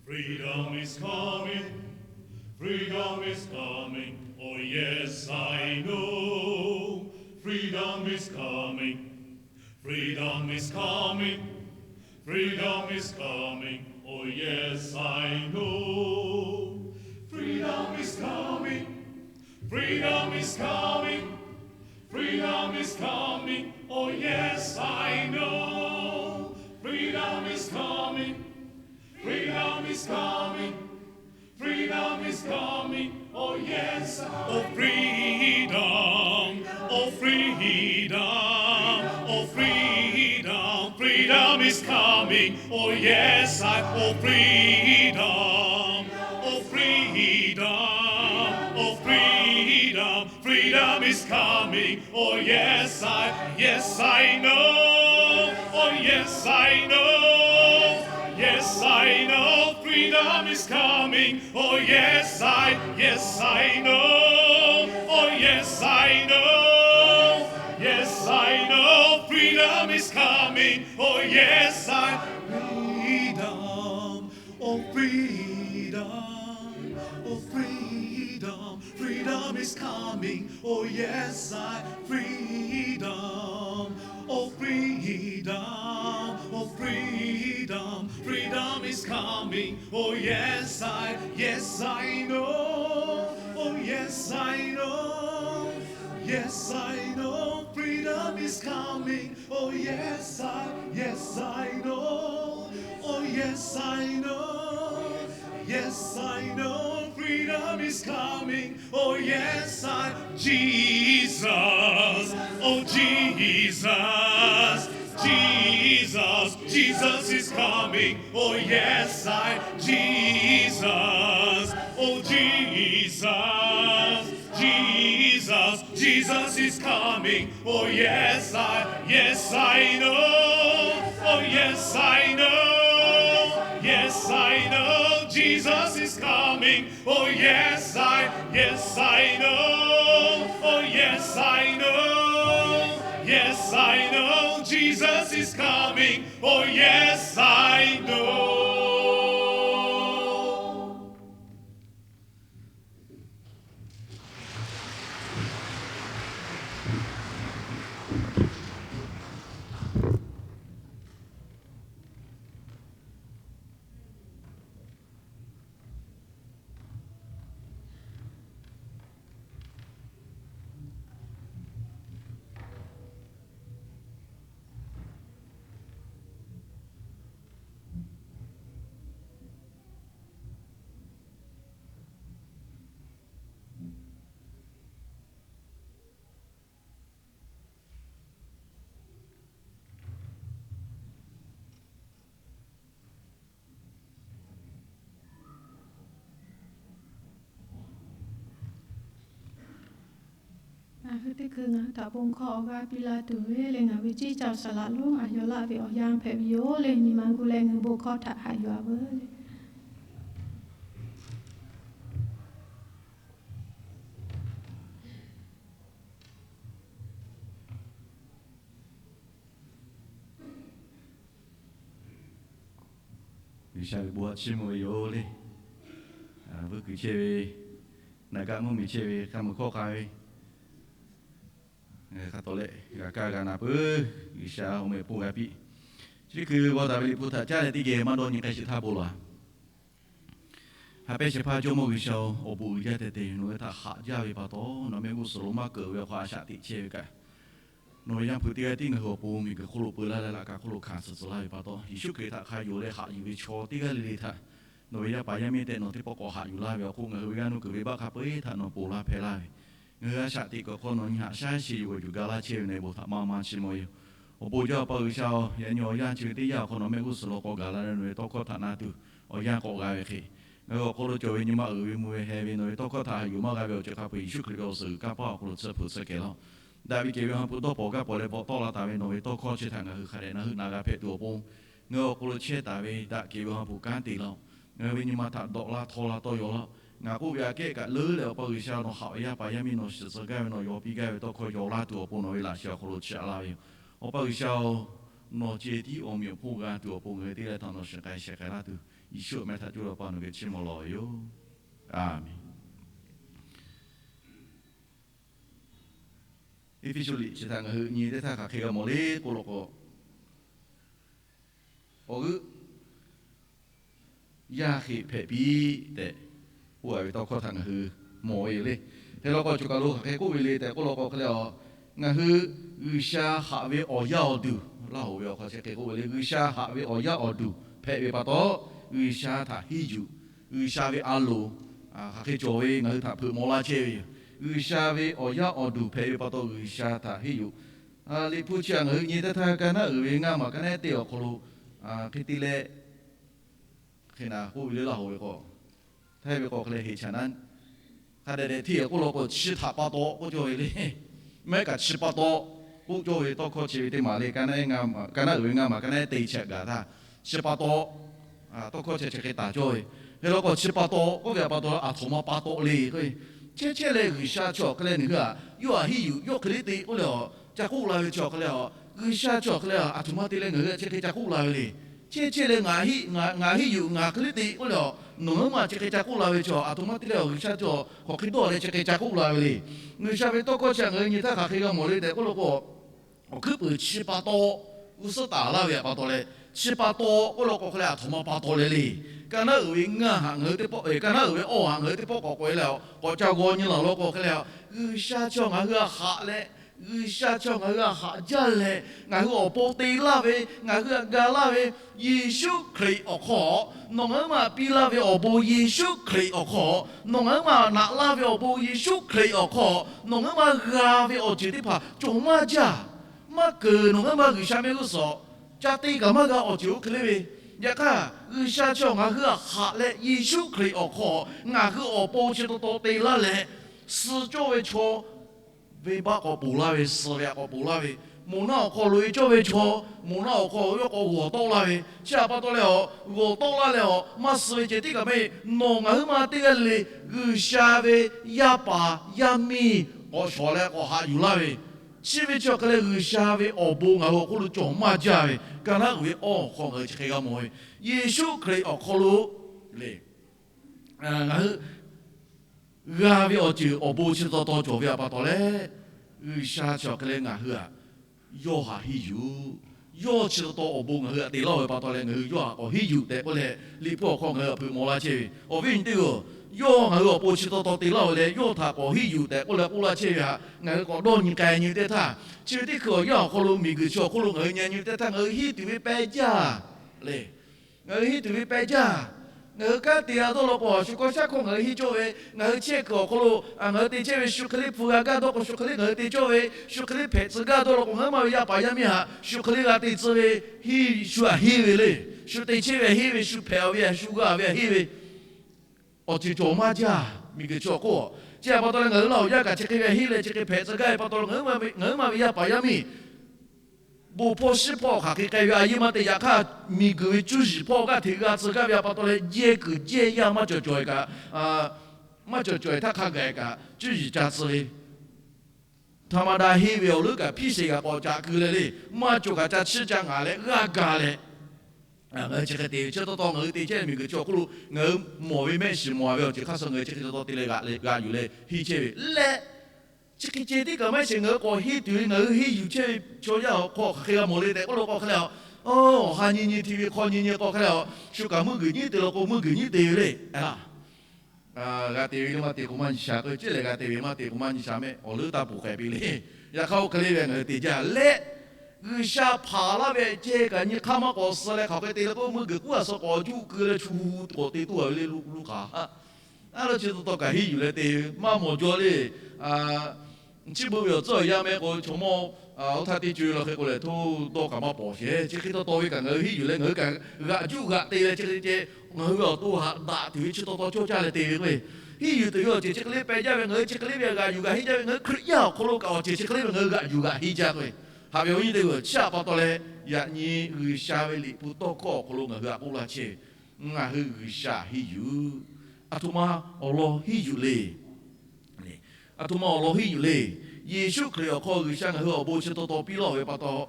Freedom is coming. Freedom is coming. Oh yes, I know. Freedom is coming. Freedom is coming. Freedom is coming. Oh yes, I know. Freedom is coming. Freedom is coming. Freedom is coming. Oh yes, I know. Freedom is coming. Freedom is coming. Freedom is coming. Oh yes, oh freedom, oh freedom, oh freedom, freedom is coming. Oh yes, I, oh freedom, oh freedom, oh freedom, freedom is coming. Oh yes, I, yes, I know. Oh yes, I know. Yes, I know. Freedom is coming. Oh yes, I, yes, I know. Oh yes, I know. Yes, I know. Freedom is coming. Oh yes, I, freedom. Oh freedom, oh freedom, freedom is coming. Oh yes, I, freedom. Oh freedom, oh freedom, freedom is coming. Oh yes, I, yes, I know. Oh yes, I know. Yes, I know freedom is coming. Oh yes, I, yes, I know. Oh yes, I know. Yes, I know freedom is coming. Oh yes, I, Jesus. Oh Jesus. Jesus, Jesus is coming. Oh yes, I, Jesus. Oh Jesus. Jesus, Jesus is coming. Oh yes, I, yes, I know. Oh yes, I know. Yes, I know. Jesus is coming. Oh yes, I, yes, I know. Oh yes, I know. Yes, I know. Jesus is coming. Oh yes, I know. Ngaˬ hui teˇ hkui ngaˬ hui htaꞈ bon hkawˇ awˬ g'aˇ piˇ laˇ tuˬ ve le, ngaˬ ve ceˇ caˇ saˍ laꞈ lonˉ a yaw laˇ ve awˬ yanˇ hpehꞈ ve yoˬ le. Nyi ma gu leh ngaˬ hui bon hkawˇ htaꞈ haꞈ yuˬ a veuˬ le. G'uiˬsha ve bon htaꞈ chiˇ mvuh ve yoˬ le. Vuiˇ kuiˬ chehˇ ve, naˬ kaˆ mvuhˇmiˬ chehˇ ve, hk'a mvuh hkawˇ k'a ve, hk'a tawˍ leh g'a kaˇ g'a na peuˬ. G'uiˬsha awˬ meh hponˇ g'a piˇ. Chi teˇ hkui g'aw taˍ ve Liꞈ hpu htaꞈ caˇ leh teˇ geh maˇ dawˇ nyi k'ai sheˍ htaˇ bon laˬ. Ha pehˇ shehˍ hpaˇ Jawˇmawˇ G'uiˬsha-oˬ, awˬ bon uiˍ jaˇ tehꞈ te nawˬ ve htaꞈ haꞈ jaˇ ve pa taw, nawˬ mehˆ g'uˇ suhˍ lo maˇ keunˍ ve awˬ hk'aw a shaꞈ teꞈ chehˇ ve kaꞈ, nawˬ ve Yaˇ hpu teˇ g'aˇ tiˉ ngaˬ hui awˬ pon miˬguiˬ hk'oˆ lo peu laˇ leh laꞈ ka hk'oˆ lo hkanˍ suhˍ tcuh laˇ ve pa taw, Yeˍsuˆ Hkriꞈ htaꞈ hk'a yonˍ leh haꞈ yuˬ ve chaw teˇ g'aˇ le le htaꞈ nawˬ ve yaˇ paˍ yaˇ miˇ tehꞈ nawˬ teˇ pawˆ k'awꞈ haꞈ yuˬ laˇ ve awˬ hk'oˆ, ngaˬ hui ve g'aˇ nuˇ kuiˬ venˇbaˆ hk'a peu-eˬ htaꞈ nawˬ ponˬ laˇ hpehˇ laˇ ve, ngaˬ hui a shaꞈ teꞈ kuiˬ awˬ hk'aw nawˬ nyi haꞈ shaˉ sheˍ yuˬ g'awˬ yuˬ ga laˇ chehˇ ve nawˬ ve bon htaꞈ maˇ maˇ chiˇ mvuh ve yoˬ. Awˬ bon jaˇ Awˬ pa G'uiˬsha-oˬ, yaꞈ nyi awˬ yanˇ chi ve teˇ yanˇ awˬ hk'aw nawˬ mehˆ g'uˇ suhˍ lo k'awꞈ gaˬ la leh nawˬ ve tawˇ hkawˇ htaꞈ na tuˬ awˬ yanˇ k'awꞈ g'a ve hk'e, ngaˬ hui awˬ hk'aw lo cawˬ ve nyi ma uiˍ ve mvuh ve heh ve nawˬ ve tawˇ hkawˇ htaꞈ haꞈ yuˬ maˇ g'a ve awˬ ceuˬ hk'a peu-eˬ Yeˍsuˆ Hkriꞈ ve awˬ suhˍ g'uiˬ kanˇ paˆ awˬ hk'aw lo tsuhˇ hpu tsuhˇ kehˬ laˇ-oˬ. Daꞈ ve kehˬ ve Awˬ ha hpu dawˇ pawnˍ gaˇ pawnˍ leh bvuhꞈ tawˆ la taˍ ve nawˬ ve tawˇ hkawˇ chi htaꞈ ngaˬ hui hk'a dehꞈ na heuˆ na g'a hpehꞈ tuˬ awˬ pon, ngaˬ hui awˬ hk'aw lo chehˇ taˍ ve daꞈ kehˬ ve Awˬ ha hpu kanˉ te laˇ-oˬ. Ngaˬ hui ve nyi ma htaꞈ dawꞈ laˇ htawˇ laˇ tawˇ yaw laˇ-oˬ. Ngaˬ k'oˆ ve aꞈ kehˉ kaꞈ leuˉ leh Awˬ pa G'uiˬsha nawˬ haꞈ ve yaˇ paˍ yaˇ miˇ nawˬ shiˍ tcuh gaˇ ve nawˬ yaw piˇ gaˇ ve tawˇ hkawˇ yaw laˇ tuˬ awˬ pon nawˬ ve laꞈ sheh awˬ hk'aw lo chiˇ aꞈ laˇ ve yoˬ. Awˬ pa G'uiˬsha-oˬ, nawˬ ceh tiˉ awˬ meꞈ awˬ hponˇ g'a tuˬ awˬ pon ngaˬ hui teˇ g'aˇ htaꞈ nawˬ shiˍ k'ai sheh k'ai laˇ tuˬ, Yeˍsuˆ meh htaꞈ coˇ leh Awˬ pa nawˬ geh chiˇ mvuh lawˬ ve yoˬ. Aˍmenˍ. Eˇfeˇsuꞈ liꞈ chi htaꞈ ngaˬ hui nyi teˇ htaˇ hk'aˬ hk'e g'a mawˬ le k'oˆ law k'o, awˬ g'euˆ yaˇ hk'e hpehꞈ piˇ tehꞈ k'oˆ a ve tawˇ hkawˇ htaꞈ ngaˬ hui mawˬ ve yoˬ le. Hk'e law k'o, choˬ kaˬ lo hk'aˬ hk'e k'oˆ ve le tehꞈ k'oˆ law k'o, hk'e leh a, ngaˬ hui G'uiˬsha haꞈ ve awˬ yaˇ awˬ duˬ, Laˇ hoꞈ ve awˬ hk'aw chi hk'e k'oˆ ve le, G'uiˬsha haꞈ ve awˬ yaˇ awˬ duˬ hpehꞈ ve pa taw, G'uiˬsha htaꞈ henˇ yuˬ, G'uiˬsha ve a loˍ hk'aˬ hk'e cawˬ ve ngaˬ hui htaꞈ hpeuꞈ maw laˇ chehˇ ve yoˬ. G'uiˬsha ve awˬ yaˇ awˬ duˬ hpehꞈ ve pa taw, G'uiˬsha htaꞈ henˇ yuˬ. Liꞈ hpu chi htaꞈ ngaˬ hui nyi teˇ htaˇ, ka naˉ uiˍ ve ngaˇ maˬ ka naˉ teˇ awˬ hk'aw lo hk'e te leh, hk'e naˬ k'oˆ ve le, Laˇ hoꞈ ve k'o, htaiˇ ve k'o hk'e leh heˍ chaꞈ naˉ, hk'a dehꞈ dehꞈ hteˇ k'oˆ law k'o, chi htaꞈ pa taw k'oˆ cawˇ ve le. Maˇ heˆ kaꞈ chi pa taw k'oˆ cawˇ ve tawˇ hkawˇ chi ve teˇ maˬ le. Ka naˉ uiˍ ve ngaˇ maˬ ka naˉ teˇ chi htaꞈ gaˬ htaˇ, chi pa taw tawˇ hkawˇ chi chi hk'e taˍ cawˇ ve. Hk'e law k'o, chi pa taw k'oˆ ve pa taw, aˬ htoꞈ ma pa taw le k'o, chehˇ chehˇ leh G'uiˬsha chi awˬ hk'e leh ngaˬ hui htaꞈ yawˇ htaꞈ henˇ yuˬ, yawˇ hk'e le te k'oˆ leh a, ca k'oˆ la ve chi awˬ hk'e leh a, G'uiˬsha chi awˬ hk'e leh a, aˬ htoꞈ ma te leh ngaˬ hui htaꞈ chi hk'e ca k'oˆ la ve le. Chehˇ chehˇ leh ngaˬ henˇ yuˬ, ngaˬ hk'e le te k'oˆ leh a, nawˬ ngaˬ hui maˇ chi hk'e ca k'oˆ la ve chi, aˬ htoꞈ ma te leh G'uiˬsha chi hk'aˬ hk'e dawˇ leh chi hk'e ca k'oˆ la ve le. G'uiˬsha ve tawˇ hkawˇ chi ngaˬ hui nyi htaˇ hk'aˬ hk'e g'a mawˬ le tehꞈ k'oˆ law k'o, awˬ hkuiˉ puiˍ chi pa taw g'uˇ suhˉ taˍ laˇ ve pa taw leh, chi pa taw k'oˆ law k'o hk'e leh aˬ htoꞈ ma pa taw le le. Ka naˉ uiˍ ve ngaˇ htaꞈ ngaˬ hui teˇ pawˆ, ka naˉ uiˍ ve awˇ htaꞈ ngaˬ hui teˇ pawˆ k'awꞈ k'oꞈ e leh a, k'awꞈ ca g'aw nyi laˬ law k'o hk'e leh a, G'uiˬsha chi ngaˬ hui htaꞈ haꞈ leh, G'uiˬsha chi ngaˬ hui htaꞈ haꞈ jaˇ leh, ngaˬ hui awˬ pon te laˇ ve, ngaˬ hui htaꞈ ga laˇ ve, Yeˍsuˆ Hkriꞈ awˬ hk'aw, nawˬ ngaˬ hui maˇ piˇ laˇ ve awˬ bon Yeˍsuˆ Hkriꞈ awˬ hk'aw, nawˬ ngaˬ hui maˇ naꞈ laˇ ve awˬ bon Yeˍsuˆ Hkriꞈ awˬ hk'aw, nawˬ ngaˬ hui maˇ g'a ve awˬ ceuˬ teˇ hpaˍ cawˬ maˇ jaˇ. Maˇ keunˍ nawˬ ngaˬ hui maˇ G'uiˬsha mehˆ g'uˇ suhˍ ca te kaꞈ maˇ g'a awˬ ceuˬ oˇ hk'e le ve. Yaꞈ hk'aˇ, G'uiˬsha chi ngaˬ hui htaꞈ haꞈ leh Yeˍsuˆ Hkriꞈ awˬ hk'aw ngaˬ hui awˬ pon chi taw taw te laˇ leh, suh cawˇ ve chaw venˇbaˆ k'awꞈ ponˬ laˇ ve, suh ve htaꞈ k'awꞈ ponˬ laˇ ve, moˬ naˆ awˬ hk'aw loꞈ e cawˇ ve chaw, moˬ naˆ awˬ hk'aw yawˇ k'awꞈ g'awˬ tawˆ laˇ ve, chi htaꞈ pa taw leh a, g'awˬ tawˆ laˇ leh a, maˇ suh ve ceh tiˉ kaꞈ maˇ heˆ. Nawˬ ngaˬ hui maˇ teˇ g'aˇ le le G'uiˬsha ve yaˇ paˍ yaˇ miˇ k'awꞈ shawˍ leh k'awꞈ haꞈ yuˬ laˇ ve, chi ve chi awˬ hk'e leh G'uiˬsha ve awˬ bon ngaˬ hui awˬ hk'oˆ lo cawˬ maˇ jaˇ ve, ka naˉ uiˍ ve awˇ awˬ hk'aw ngaˬ hui chi hk'e g'a mawˬ ve, Yeˍsuˆ Hkriꞈ awˬ hk'aw lo le ngaˬ hui g'a ve awˬ ceuˬ awˬ bon chi taw taw cawˬ ve pa taw leh, G'uiˬsha chi awˬ hk'e leh ngaˬ hui htaꞈ yawˇ htaꞈ henˇ yuˬ. Yawˇ chi taw taw awˬ bon ngaˬ hui htaꞈ te laˇ ve pa taw leh ngaˬ hui yawˇ htaꞈ k'awꞈ henˇ yuˬ tehꞈ k'oˆ leh, Liꞈ hpu awˬ hk'aw ngaˬ hui htaꞈ hpeuꞈ maw laˇ chehˇ ve awˬ viˉ awˬ nyi teˇ hpaˍ-oˬ, yawˇ ngaˬ hui awˬ pon chi taw taw te laˇ ve leh yawˇ htaꞈ k'awꞈ henˇ yuˬ tehꞈ k'oˆ leh k'oˆ laˇ chehˇ ve htaꞈ ngaˬ hui k'awꞈ dawˇ nyi k'ai nyi ve teˇ htaˇ, chi ve teˇ hkui awˬ yanˇ awˬ hk'aw lo miˬguiˬ chi awˬ hk'oˆ lo ngaˬ hui nyi nyi ve teˇ htaˇ ngaˬ hui henˇ tuˬ ve peh jaˇ le. Ngaˬ hui henˇ tuˬ ve peh jaˇ. Ngaˬ hui kanˉ te g'a dawˇ law k'o, shu hkawˇ shaˉ hkawˇ ngaˬ hui henˇ cawˇ ve, ngaˬ hui chehˇ kuiˬ awˬ hk'aw lo ngaˬ hui te chehˇ ve shu hk'e le hpu g'a gaˇ dawˇ k'o, shu hk'e le ngaˬ hui te cawˇ ve, shu hk'e le hpehꞈ tcuh gaˇ dawˇ law k'o, ngaˬ hui maˇ ve yaˇ paˍ yaˇ miˇ htaꞈ shu hk'e le g'a te tcuh ve, henˇ shu htaꞈ henˇ ve le. Shu te chehˇ ve htaꞈ henˇ ve, shu hpehꞈ ve htaꞈ shu g'a ve htaꞈ henˇ ve awˬ ceuˬ cawˬ maˇ jaˇ. Miˬguiˬ chi awˬ hk'oˆ chi htaꞈ pa taw leh ngaˬ hui laˇ awˬ yaˇ kaꞈ chi hk'e ve htaꞈ henˇ leh chi hk'e hpehꞈ tcuh gaˇ ve pa taw leh ngaˬ hui maˇ ve yaˇ paˍ yaˇ miˇ bon hpawˇ shiˉ hpawˇ hk'aˬ hk'e k'ai ve a yehˇ maˇ te. Yaꞈ hk'aˇ, miˬguiˬ ve cuˇ yiˍ hpawˇ g'aˇ hteꞈ g'a tcuh gaˇ ve pa taw leh, yehˇ kuiˬ yehˇ yaˇ maˇ cawˬ cawˬ e kaꞈ, maˇ cawˬ cawˬ e htaˇ hk'a gaˬ kaꞈ cuˇ yiˍ ca tcuh ve, ธรรมดา henˇ ve awˬ leuˉ kaꞈ hpiˇ sheˍ kaꞈ k'awꞈ caꞈ keu leh le, maˇ cawˬ kaꞈ ca chiˇ ca ngaˍ leh g'aˇ ga leh, ngaˬ hui chi hk'e te ve chi taw taw ngaˬ hui te chehˇ miˬguiˬ chi awˬ hk'oˆ lo ngaˬ hui mawˬ ve mehˆ shiˍ mawˬ ve awˬ ceuˬ hk'aˇ suh ngaˬ hui chi hk'e taw taw te leh g'aꞈ yuˬ leh henˇ chehˇ ve leh, chi hk'e ceh tiˉ kaꞈ maˇ heˆ sheˍ, ngaˬ hui k'awꞈ henˇ tuˬ ve, ngaˬ hui henˇ yuˬ chehˇ ve chaw yaˇ awˬ hk'aw hk'aˬ hk'e g'a mawˬ le tehꞈ k'oˆ law k'o hk'e leh a, awˬ ha nyi nyi hti ve hk'aw nyi nyi k'o hk'e leh a, shu kaꞈ meuˇ g'uiˬ nyiˉ te law k'o meuˇ g'uiˬ nyiˉ te ve le. G'a te ve le maˇ te k'o maˇ nyi sha k'o, ceˇ lehˬ g'a te ve maˇ te k'o maˇ nyi sha mehˆ awˬ leuˉ taˇ poˬ k'ai piˇ le. Yaꞈ hk'aˇ oˇ hk'e le ve ngaˬ hui te jaˇ leh, G'uiˬsha hpanˍ laˇ ve ceh kaꞈ nyi hk'aˇ maˇ k'awꞈ suh leh hk'aˬ hk'e te leh k'o meuˇ g'uiˬ k'uˉ a suh k'awꞈ juˆ keu leh chu k'awꞈ te tuˬ a ve le. Luˇ hk'aˬ a lo chi taw taw kaꞈ henˇ yuˬ leh te ve maˇ mawˬ jaw le. Chiˇ beuꞈ ve awˬ tcuhˉ awˬ yanˇ mehˆ k'o chaw mawˇ oˇ htaˇ teˇ co e law hk'e k'o lehˬ, htoˇ dawˇ kaꞈ maˇ pawˍ sheˍ. Chi hk'e taw taw ve kaꞈ ngaˬ hui henˇ yuˬ leh ngaˬ hui kaꞈ g'aꞈ juˆ g'aꞈ te leh chi hk'e ceh ngaˬ hui ve awˬ to haꞈ daꞈ tuˬ ve chi taw taw cawˇ caˇ leh te ve k'o, henˇ yuˬ tuˬ ve awˬ ceuˬ chi hk'e le peh jaˇ ve, ngaˬ hui chi hk'e le ve g'aꞈ yuˬ g'aꞈ henˇ jaˇ ve, ngaˬ hui Hkriꞈ yaˇ awˬ hk'aw lo kaꞈ awˬ ceuˬ chi hk'e le ve ngaˬ hui g'aꞈ yuˬ g'aꞈ henˇ jaˇ k'o, haꞈ ve awˬ viˉ teˇ hpaˍ-oˬ, chi htaꞈ pa taw leh yaꞈ nyi G'uiˬsha ve Liꞈ hpu tawˇ hkawˇ awˬ hk'aw lo ngaˬ hui htaꞈ k'oˆ laˇ chehˇ ve, ngaˬ hui G'uiˬsha henˇ yuˬ. Aˬ htoꞈ ma awˬ lawn henˇ yuˬ le. Aˬ htoꞈ ma awˬ lawn henˇ yuˬ le. Yeˍsuˆ Hkriꞈ awˬ hk'aw G'uiˬsha ngaˬ hui awˬ bon chi taw taw piˇ lawˇ ve pa taw,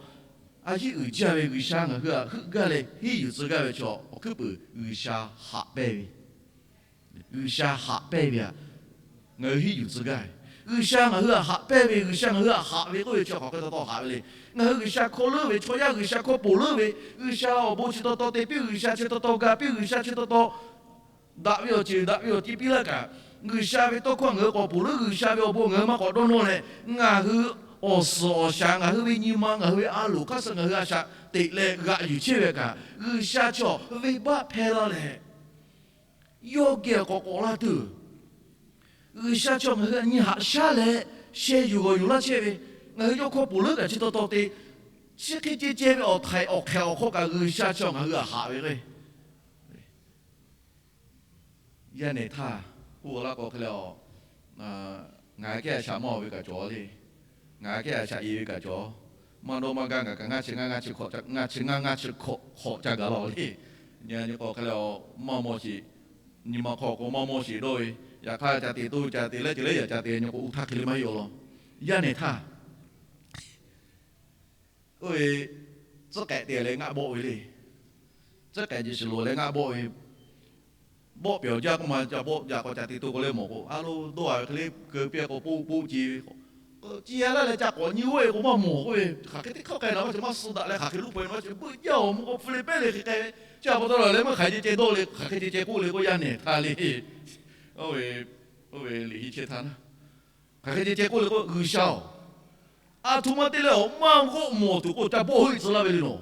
a yiˉ uiˍ jaˇ ve G'uiˬsha ngaˬ hui htaꞈ heuˆ gaˇ leh henˇ yuˬ tcuh gaˇ ve chaw awˬ hkuiˉ puiˍ G'uiˬsha haꞈ pehnˇ ve. G'uiˬsha haꞈ pehnˇ ve htaꞈ ngaˬ hui henˇ yuˬ tcuh gaˇ ve. G'uiˬsha ngaˬ hui htaꞈ haꞈ pehnˇ ve, G'uiˬsha ngaˬ hui htaꞈ haꞈ ve k'oˆ ve chi hk'aˬ hk'e taw taw haꞈ ve le. Ngaˬ hui G'uiˬsha hkawˇ leuˉ ve chaw yaˇ, G'uiˬsha hkawˇ ponˬ leuˉ ve, G'uiˬsha awˬ bon chi taw taw te piˇ, G'uiˬsha chi taw taw ga piˇ, G'uiˬsha chi taw taw daꞈ ve awˬ ceuˬ daꞈ ve awˬ ti piˇ laˇ kaꞈ, G'uiˬsha ve tawˇ hkawˇ ngaˬ hui k'awꞈ ponˬ leuˉ, G'uiˬsha ve awˬ bon ngaˬ hui maˇ k'awꞈ dawˇ nawˇ leh, ngaˬ hui awˬ suhˍ awˬ shaˍ, ngaˬ hui ve nyi ma, ngaˬ hui ve a loˍ hk'aˇ suh ngaˬ hui a shaꞈ teꞈ leh g'aꞈ yuˬ chehˇ ve kaꞈ, G'uiˬsha chaw venˇbaˆ hpehˇ laˇ leh, yawˇ geh awˬ k'awꞈ k'awꞈ laˇ tuˬ, G'uiˬsha chaw ngaˬ hui nyi haꞈ shaˉ leh sheh yuˬ g'awˬ yuˬ laˇ chehˇ ve, ngaˬ hui yawˇ hkawˇ ponˬ leuˉ kaꞈ chi taw taw te, chi hk'e ceh ceh ve awˬ htaiˍ awˬ hk'ehꞈ awˬ hk'aw kaꞈ G'uiˬsha chaw ngaˬ hui htaꞈ haꞈ ve k'o, yaˇ nehˬ htaˇ k'oˆ laˇ k'o hk'e le, ngaˬ kehˉ a shaꞈ maˇ oˬ ve kaꞈ cawˬ le. Ngaˬ kehˉ a shaꞈ e ve kaꞈ cawˬ. Maˇ dawˇ maˇ gaˇ ngaˬ kaꞈ ngaˇ chi ngaˇ ngaˇ chi hk'awꞈ ca gaˬ la le. Nyi k'o hk'e le, maˇ mawˬ sheˍ. Nyi ma hk'aw k'o maˇ mawˬ sheˍ dawˇ ve, yaꞈ hk'aˇ ca te to ca te leh ceh leh yaꞈ ca te nyi k'o, oˇ htaˇ hk'e le maˇ heˆ awˬ lawn. Yaˇ nehˬ htaˇ oˇ ve tcuhˉ k'ehꞈ te leh ngaˆ bawˆ ve le. Tcuhˉ k'ehꞈ jeˬ shiˍ loˍ leh ngaˆ bawˆ ve, bawˆ pehˬ awˬ jaˇ k'oˆ ma ca bawˆ jaꞈ k'awꞈ ca te to k'o leh mawˬ k'o, a lo dawˇ a ve hk'e le keu piˇ k'o poˆ poˆ ce ve, k'o ci a laˇ leh ca k'awꞈ nyi oˇ ve k'o maˇ mawˬ k'oˆ ve, hk'aˬ hk'e te hk'aˇ k'ai na maˇ ceh maˇ suh daꞈ leh hk'aˬ hk'e luˇ hpaw e na maˇ ceh beuꞈ jaˇ awˬ mvuhˇ k'o hpu le pehˉ le hk'e k'ai ve, chi a pa taw leh meuˇ hk'aˬ ceh ceh dawˇ le hk'aˬ hk'e ceh ceh k'oˆ le k'o, yaˇ nehˬ htaˇ le. Oˇ ve liꞈ henˇ chehˇ htaˇ na, hk'aˬ hk'e ceh ceh k'oˆ le k'o, G'uiˬsha oˬ, a htoꞈ ma te leh awˬ maˇ g'awˆ mawˬ tuˬ k'o ca bawˆ heuˆ e tcuh laˇ ve le nawˬ.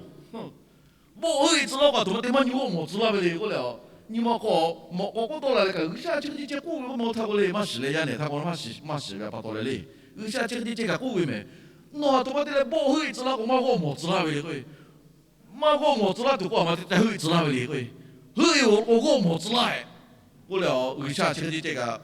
Bawˆ heuˆ e tcuh laˇ k'o a htoꞈ ma te maˇ nyi g'awˆ mawˬ tcuh laˇ ve le k'oˆ leh, nyi ma hk'aw mawꞈ k'aw k'oˆ tawˆ la leh kaꞈ, G'uiˬsha chi hk'e ceh ceh k'oˆ ve k'oˆ ma htaˇ k'oˆ le, maˇ shiˍ leh yaˇ nehˬ htaˇ k'o maˇ shiˍ ve pa taw leh le. G'uiˬsha chi hk'e ceh ceh kaꞈ k'oˆ ve mehˬ. Nawˬ a htoꞈ ma te leh bawˆ heuˆ e tcuh laˇ k'o maˇ g'awˆ mawˬ tcuh laˇ ve le k'o, maˇ g'awˆ mawˬ tcuh laˇ tuˬ k'o a ma te ca heuˆ e tcuh laˇ ve le k'o, heuˆ e awˬ lawn k'o g'awˆ mawˬ tcuh laˇ e k'oˆ leh, G'uiˬsha chi hk'e ceh ceh kaꞈ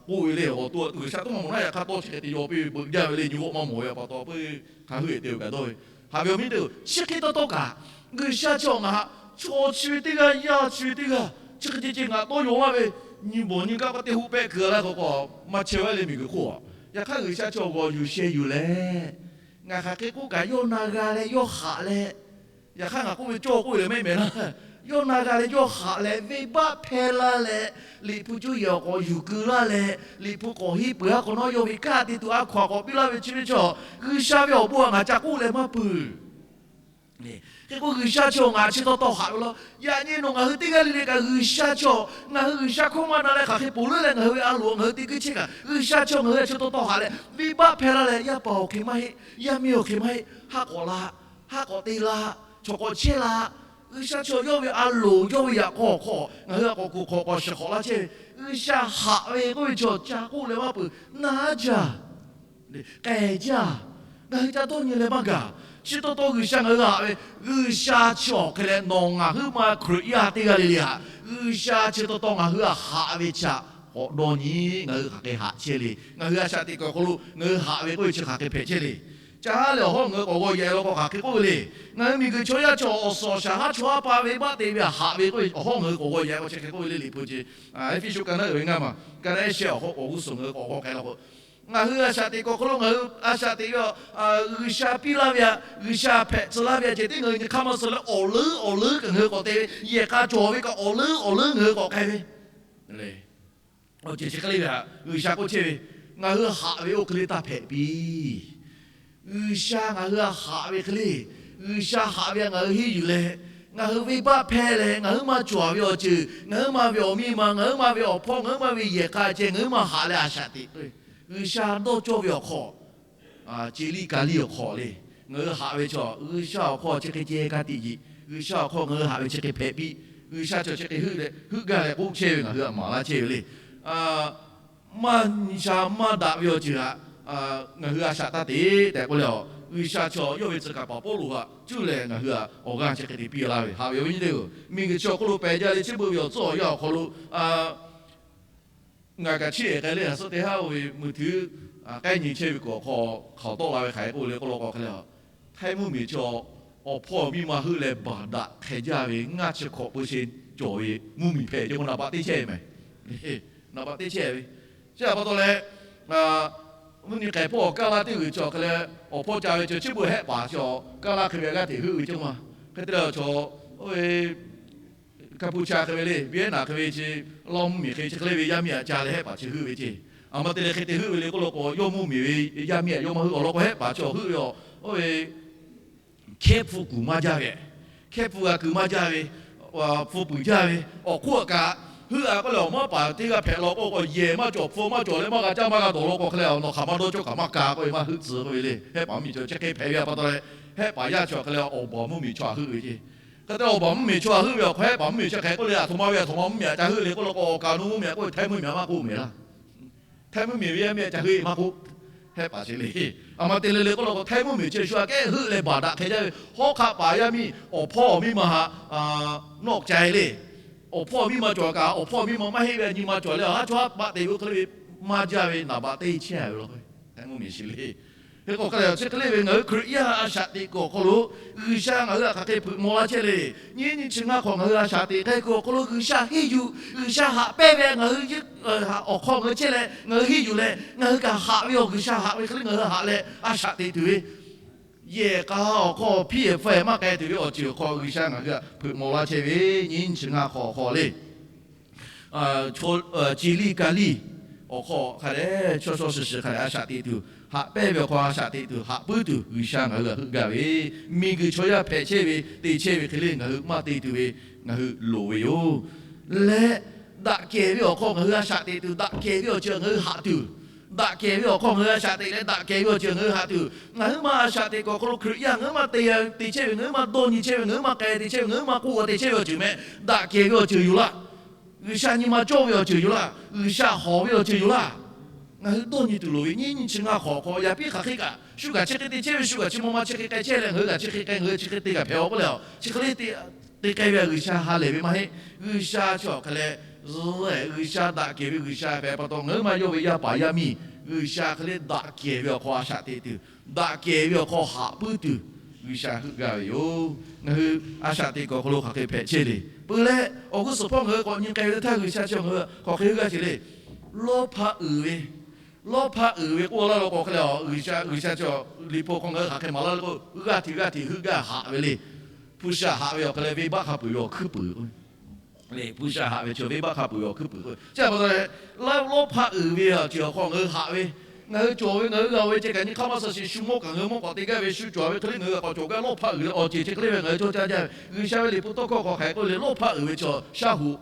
k'oˆ ve le. Awˬ to G'uiˬsha toˇ maˇ mawˬ naˉ yaꞈ hk'aˇ tawˇ chi hk'e te yaw piˇ ve beuꞈ jaˇ ve le, nyi g'awˆ maˇ mawˬ ve pa taw peuˬ hk'a heuˆ e te ve kaꞈ dawˇ ve. Haꞈ ve awˬ viˉ teˇ-oˬ, chi hk'e taw taw kaꞈ, G'uiˬsha chi awˬ ngaˬ chaw chi ve teˇ g'aˇ yaˇ chi ve teˇ g'aˇ chi hk'e ceh ceh ngaˬ tawˇ yaw laˇ ve, nyi bawˬ nyi gaˇ k'o teˇ hoˆ pehˆ keu laˇ k'o k'o, maˇ chehˇ ve le miˬguiˬ hk'oˆ a. Yaꞈ hk'aˇ G'uiˬsha chi awˬ g'awˬ yuˬ sheh yuˬ leh, ngaˬ hk'aˬ hk'e k'oˆ kaꞈ yawˇ na g'a leh yawˇ haꞈ leh, yaꞈ hk'aˇ ngaˬ k'oˆ ve cawˇ k'oˆ ve leh mehˆ mehˍ laˇ, yawˇ na g'a leh yawˇ haꞈ leh venˇbaˆ hpehˇ laˇ leh, Liꞈ hpu cuˇ yehˬ awˬ k'awꞈ yuˬ keu laˇ leh, Liꞈ hpu k'awꞈ henˇ peuˬ aˉ hk'awꞈ nawˉ yawˇ ve kanˉ te tuˬ a hkaw aꞈ k'awꞈ piˇ laˇ ve chi ve chaw, G'uiˬsha ve awˬ bon a ngaˬ ca k'oˆ leh maˇ peuˬ. Hk'e k'o G'uiˬsha chi awˬ ngaˬ chi taw taw haꞈ ve law. Yaꞈ nyi nawˬ ngaˬ hui teˇ g'aˇ le le kaꞈ G'uiˬsha chi awˬ ngaˬ hui G'uiˬsha hkawˇ maˇ na leh hk'aˬ hk'e ponˬ leuˉ leh ngaˬ hui ve a loˍ ngaˬ hui te g'uiˇ chehˇ kaꞈ, G'uiˬsha chi awˬ ngaˬ hui a chi taw taw haꞈ leh venˇbaˆ hpehˇ laˇ leh, yaˇ paˍ awˬ hk'e maˇ heˆ, yaˇ miˇ awˬ hk'e maˇ heˆ, haˆ k'awꞈ la, haˆ k'awꞈ te la, chaw k'awꞈ chehˇ la. G'uiˬsha chi awˬ yawˇ ve a loˍ yawˇ ve yaꞈ k'aw awˬ hk'aw ngaˬ hui a k'awꞈ kuˬ hk'awꞈ k'awꞈ shiˍ hk'awꞈ laˇ chehˇ ve, G'uiˬsha haꞈ ve k'oˆ ve chi awˬ ca k'oˆ leh maˇ peuˬ naˉ jaˇ. K'ehˬ jaˇ. Ngaˬ hui ca dawˇ nyi leh maˇ gaˬ. Chi taw taw G'uiˬsha ngaˬ hui haꞈ ve, G'uiˬsha chi awˬ hk'e leh nawˬ ngaˬ huiˉ ma Hkriꞈ yaˇ teˇ g'aˇ le le haꞈ, G'uiˬsha chi taw taw ngaˬ hui haꞈ ve chi htaꞈ k'awꞈ dawˇ nyi. Ngaˬ hui hk'aˬ hk'e haꞈ chehˇ le. Ngaˬ hui a shaꞈ teꞈ kuˬ awˬ hk'aw lo ngaˬ hui haꞈ ve k'oˆ ve chi hk'aˬ hk'e hpehꞈ chehˇ le. Ca ha lehˬ awˬ hawˉ ngaˬ hui k'awꞈ g'aw yaꞈ e law k'o hk'aˬ hk'e k'oˆ ve le. Ngaˬ hui miˬguiˬ chaw yaˇ chaw awˬ suhˍ awˬ shaˍ haˉ chaw haˉ pa venˇbaˆ te ve haꞈ haꞈ ve k'oˆ ve awˬ hawˉ ngaˬ hui k'awꞈ g'aw yaꞈ e k'o chi hk'e k'oˆ ve le. Liꞈ hpu chi Eˇfeˇsuꞈ ka naˉ uiˍ ve ngaˇ ma, ka naˉ ehˉ shehˆ awˬ hawˉ k'awꞈ g'uˇ suhˍ ngaˬ hui k'awꞈ g'aw k'ai law k'o, ngaˬ hui a shaꞈ teꞈ kuˬ awˬ hk'aw lo ngaˬ hui a shaꞈ teꞈ ve, G'uiˬsha piˇ laˇ ve aꞈ, G'uiˬsha hpehꞈ tcuh laˇ ve aꞈ ceh tiˉ ngaˬ hui nyi hk'aˇ maˇ suh leh awˬ leuˉ awˬ leuˉ kaꞈ ngaˬ hui k'awꞈ te ve, yehˬ k'a cawˬ ve kaꞈ awˬ leuˉ awˬ leuˉ ngaˬ hui k'awꞈ k'ai ve. Awˬ ceuˬ chi hk'e le ve htaꞈ G'uiˬsha k'oˆ chehˇ ve, ngaˬ hui haꞈ ve oˇ hk'e le taˇ hpehꞈ piˇ. G'uiˬsha ngaˬ hui htaꞈ haꞈ ve hk'e le, G'uiˬsha haꞈ ve htaꞈ ngaˬ hui henˇ yuˬ leh, ngaˬ hui venˇbaˆ hpehˇ leh, ngaˬ huiˉ ma cawˬ ve awˬ ceuˬ, ngaˬ huiˉ ma ve awˬ miˇ ma, ngaˬ huiˉ ma ve awˬ hpawˇ, ngaˬ huiˉ ma ve yehˬ k'a ceh ngaˬ huiˉ ma haꞈ leh a shaꞈ teꞈ k'o, G'uiˬsha dawˇ cawˇ ve awˬ hk'aw, ce liˇ ka liˇ awˬ hk'aw le, ngaˬ hui haꞈ ve chaw G'uiˬsha awˬ hk'aw chi hk'e ceh ka tiꞈ yeˬ, G'uiˬsha awˬ hk'aw ngaˬ hui haꞈ ve chi hk'e hpehꞈ piˇ, G'uiˬsha chaw chi hk'e heuˆ leh heuˆ gaˇ leh k'oˆ chehˇ ve ngaˬ hui htaꞈ maˍ laˇ chehˇ ve le. Maˇ nyi sha maˇ daꞈ ve awˬ ceuˬ htaꞈ ngaˬ hui a shaꞈ taˇ teꞈ tehꞈ k'oˆ leh, G'uiˬsha chaw yawˇ ve tcuh kaˍ paˍ Pawˇluꞈ htaꞈ cuˇ leh ngaˬ hui htaꞈ awˬ g'aˇ chi hk'e te piˇ laˇ ve haꞈ ve awˬ viˉ nyi teˇ-oˬ, miˬguiˬ chi awˬ hk'oˆ lo pehˬ jaˇ le, chi beuꞈ ve awˬ tcuhˇ awˬ yanˇ awˬ hk'aw lo ngaˬ kaꞈ chiˇ ehˍ k'ai leh a suhˉ teˇ haˉ oˇ ve mui htuiˉ k'ai nyi chehˇ ve kuˬ awˬ hk'aw hk'aoˍ tawˆ la ve hk'aˬ hk'e k'oˆ le k'oˆ law k'o hk'e le, htaiˇ mvuhˇmiˬ chaw awˬ hpawˇ miˇ ma heuˆ leh baˬ daꞈ hk'e jaˇ ve ngaˇ chi hk'awꞈ peu sheˍ cawˬ ve mvuhˇmiˬ hpehꞈ ce k'o naˍ baꞈ teˇ chehˇ mehˍ. Naˍ baꞈ teˇ chehˇ ve, chi htaꞈ pa taw leh Mvuhˇ nyi k'ai hpawˇ awˬ kaˇ laˇ teˇ g'uiˬ chi awˬ hk'e leh, awˬ hpawˇ ca ve chi chi beuꞈ hehˆ paˍ chi awˬ kaˇ laˇ hk'e ve g'aˇ hteꞈ heuˆ ve ceˇ ma. Hk'e te leh chaw, oˇ ve Kaˇpuˇ cha hk'e ve le, Vietnam hk'e ve chi, Laˇ mvuhˇ miˬ hk'e chi hk'e le ve yaˇ miˇ aꞈ ca leh hehˆ paˍ chi heuˆ ve ceˇ. A ma te leh hk'e te heuˆ ve le k'oˆ law k'o, yawˇ mvuhˇ miˬ ve yaˇ miˇ aꞈ yawˇ maˇ heuˆ awˬ lawn k'o, hehˆ paˍ chi awˬ heuˆ ve awˬ, oˇ ve hkehˇ hpu kuˬ maˇ jaˇ ve, hkehˇ hpu g'a kuˬ maˇ jaˇ ve, hpu puiˍ jaˇ ve awˬ hk'oˆ aꞈ kaꞈ, heuˆ a k'oˆ leh awˬ maˇ paˍ teˇ g'aˇ hpehꞈ law k'o, yehˬ maˇ cawˬ, hpu maˇ cawˬ leh maˇ g'a caˇ maˇ g'a dawˬ law k'o, hk'e leh nawˬ hk'aˬ maˇ dawˇ cawˇ kaꞈ maˇ ka k'oˆ ve maˇ heuˆ tcuh k'oˆ ve le. Hehˆ paˍ mvuhˇ miˬ chi chi hk'e hpehꞈ ve pa taw leh, hehˆ paˍ yaˇ chi awˬ hk'e leh awˬ baˬ mvuhˇ miˬ chaw htaꞈ heuˆ ve ceˇ. Hk'e te awˬ baˬ mvuhˇ miˬ chaw htaꞈ heuˆ ve awˬ hk'aw, hehˆ paˍ mvuhˇ miˬ chi hk'e k'oˆ le, a htoꞈ ma ve a htoꞈ ma mvuhˇ miˬ aꞈ ca heuˆ le k'oˆ law k'o, awˬ kaˍ awˬ nu mvuhˇ miˬ aꞈ k'oˆ ve htaiˇ mvuhˇ miˬ aꞈ maˇ k'oˆ mehˍ laˇ. Htaiˇ mvuhˇ miˬ ve yaˇ miˇ aꞈ ca heuˆ maˇ k'oˆ. Hehˆ paˍ chi le. A ma te leh le k'oˆ law k'o, htaiˇ mvuhˇ miˬ chi shu aꞈ kehˉ heuˆ leh baˬ daꞈ hk'e jaˇ ve, hawˉ hk'aˆ paˍ yaˇ miˇ awˬ hpawˇ awˬ miˇ ma htaꞈ nawˆ ca e le. Awˬ hpawˇ awˬ miˇ ma cawˬ kaꞈ, awˬ hpawˇ awˬ miˇ ma maˇ heˆ ve, a nyi ma cawˬ leh, a haˉ chaw haˉ paˆ te ve oˇ hk'e le ve maˇ jaˇ ve naˍ baꞈ teˇ chehˇ a ve law k'o, htaiˇ mvuhˇ miˬ chi le. Hk'e k'o hk'e leh chi hk'e le ve ngaˬ hui Hkriꞈ yaˇ a shaꞈ teꞈ kuiˬ awˬ hk'aw lo, G'uiˬsha ngaˬ hui htaꞈ hk'aˬ hk'e hpeuꞈ maw laˇ chehˇ le. Nyiˇ nyi chi ngaˇ hk'awꞈ ngaˬ hui a shaꞈ teꞈ k'ai kuiˬ awˬ hk'aw lo G'uiˬsha henˇ yuˬ, G'uiˬsha haꞈ pehnˇ ve ngaˬ hui awˬ hk'aw ngaˬ hui chehˇ leh ngaˬ hui henˇ yuˬ leh ngaˬ hui kaꞈ haꞈ ve awˬ G'uiˬsha haꞈ ve hk'e le ngaˬ hui haꞈ leh a shaꞈ teꞈ tuˬ ve, yehˬ k'a awˬ hk'aw hpiˇ yehˬ hpfuhˇ yehˬ maˇ k'ai tuˬ ve awˬ ceuˬ awˬ hk'aw G'uiˬsha ngaˬ hui htaꞈ hpeuꞈ maw laˇ chehˇ ve, nyiˇ nyi chi ngaˇ hk'awꞈ awˬ hk'aw le. Chi liˇ ka liˇ awˬ hk'aw hk'a dehꞈ chaw chaw shiˍ shiˍ hk'a dehꞈ a shaꞈ teꞈ tuˬ, haꞈ pehnˇ ve awˬ hk'aw a shaꞈ teꞈ tuˬ, haꞈ puiˉ tuˬ G'uiˬsha ngaˬ hui htaꞈ heuˆ gaˇ ve, miˬguiˬ chaw yaˇ hpehꞈ chehˇ ve te chehˇ ve hk'e le ngaˬ hui maˇ te tuˬ ve ngaˬ hui loˍ ve yoˬ. Leh daꞈ kehˬ ve awˬ hk'aw ngaˬ hui a shaꞈ teꞈ tuˬ, daꞈ kehˬ ve awˬ ceuˬ ngaˬ hui haꞈ tuˬ, daꞈ kehˬ ve awˬ hk'aw ngaˬ hui a shaꞈ teꞈ leh daꞈ kehˬ ve awˬ ceuˬ ngaˬ hui haꞈ tuˬ, ngaˬ hui ma a shaꞈ teꞈ kuiˬ awˬ hk'aw lo Hkriꞈ yaˇ ngaˬ hui ma te te chehˇ ve, ngaˬ hui ma dawˇ nyi chehˇ ve, ngaˬ hui ma k'ai te chehˇ ve, ngaˬ hui ma k'oˆ a te chehˇ ve awˬ ceuˬ meh, daꞈ kehˬ ve awˬ ceuˬ yoˬ laˇ. G'uiˬsha nyi ma cawˇ ve awˬ ceuˬ yoˬ laˇ. G'uiˬsha hawˍ ve awˬ ceuˬ yoˬ laˇ. Ngaˬ hui dawˇ nyi tuˬ loˍ ve nyiˇ nyi chi ngaˇ hk'awꞈ hk'aw yaꞈ piˇ hk'aˬ hk'e kaꞈ, shu kaꞈ chi hk'e te chehˇ ve, shu kaꞈ chi maw ma chi hk'e k'ai chehˇ leh ngaˬ hui kaꞈ chi hk'e k'ai, ngaˬ hui chi hk'e te kaꞈ hpehꞈ a k'oˆ leh a, chi hk'e le te k'ai ve a G'uiˬsha ha lehˬ ve maˇ heˆ. G'uiˬsha chi awˬ hk'e leh, G'uiˬsha daꞈ kehˬ ve G'uiˬsha hpehꞈ pa taw ngaˬ hui ma yawˇ ve yaˇ paˍ yaˇ miˇ G'uiˬsha hk'e le daꞈ kehˬ ve awˬ hk'aw a shaꞈ teꞈ tuˬ, daꞈ kehˬ ve awˬ hk'aw haꞈ puiˉ tuˬ G'uiˬsha heuˆ gaˇ ve yoˬ. Ngaˬ hui a shaꞈ teꞈ kuiˬ awˬ hk'aw lo hk'aˬ hk'e hpehꞈ chehˇ le. Peuˬ leh awˬ g'uˇ suhˍ hpawˇ ngaˬ hui k'awꞈ nyi k'ai ve teˇ htaˇ G'uiˬsha chi ngaˬ hui hk'aˬ hk'e heuˆ gaˇ chehˇ le. Lawˇ hpaˇ uiˍ ve, lawˇ hpaˇ uiˍ ve k'oˆ laˇ law k'o hk'e leh, G'uiˬsha, G'uiˬsha chi Liꞈ hpu hk'aw ngaˬ hui hk'aˬ hk'e maˍ laˇ k'o, g'aˇ hteꞈ g'aˇ hteꞈ heuˆ gaˇ haꞈ ve le. Hpu shi haꞈ ve awˬ hk'e leh venˇbaˆ hk'a peuˬ ve awˬ hkuiˉ puiˍ k'o, Hpu shi haꞈ ve chi venˇbaˆ hk'a peuˬ ve awˬ hkuiˉ puiˍ k'o, chi pa taw leh, lawˇ hpaˇ uiˍ ve awˬ ceuˬ awˬ hk'aw ngaˬ hui haꞈ ve, ngaˬ hui cawˬ ve, ngaˬ hui g'a ve ceh kaꞈ nyi hk'aˇ maˇ suh sheˍ, shu mawˇ kaꞈ ngaˬ hui mawˇ k'awꞈ te gaˇ ve, shu cawˬ ve hk'e le ngaˬ hui kaꞈ k'awꞈ cawˬ gaˇ, lawˇ hpaˇ uiˍ leh awˬ ceuˬ chi hk'e le ve ngaˬ hui cawˇ caˇ jaˇ ve. G'uiˬsha ve Liꞈ hpu tawˇ hkawˇ hk'aˬ hk'e k'oˆ le, lawˇ hpaˇ uiˍ ve chaw shaˉ hoꞈ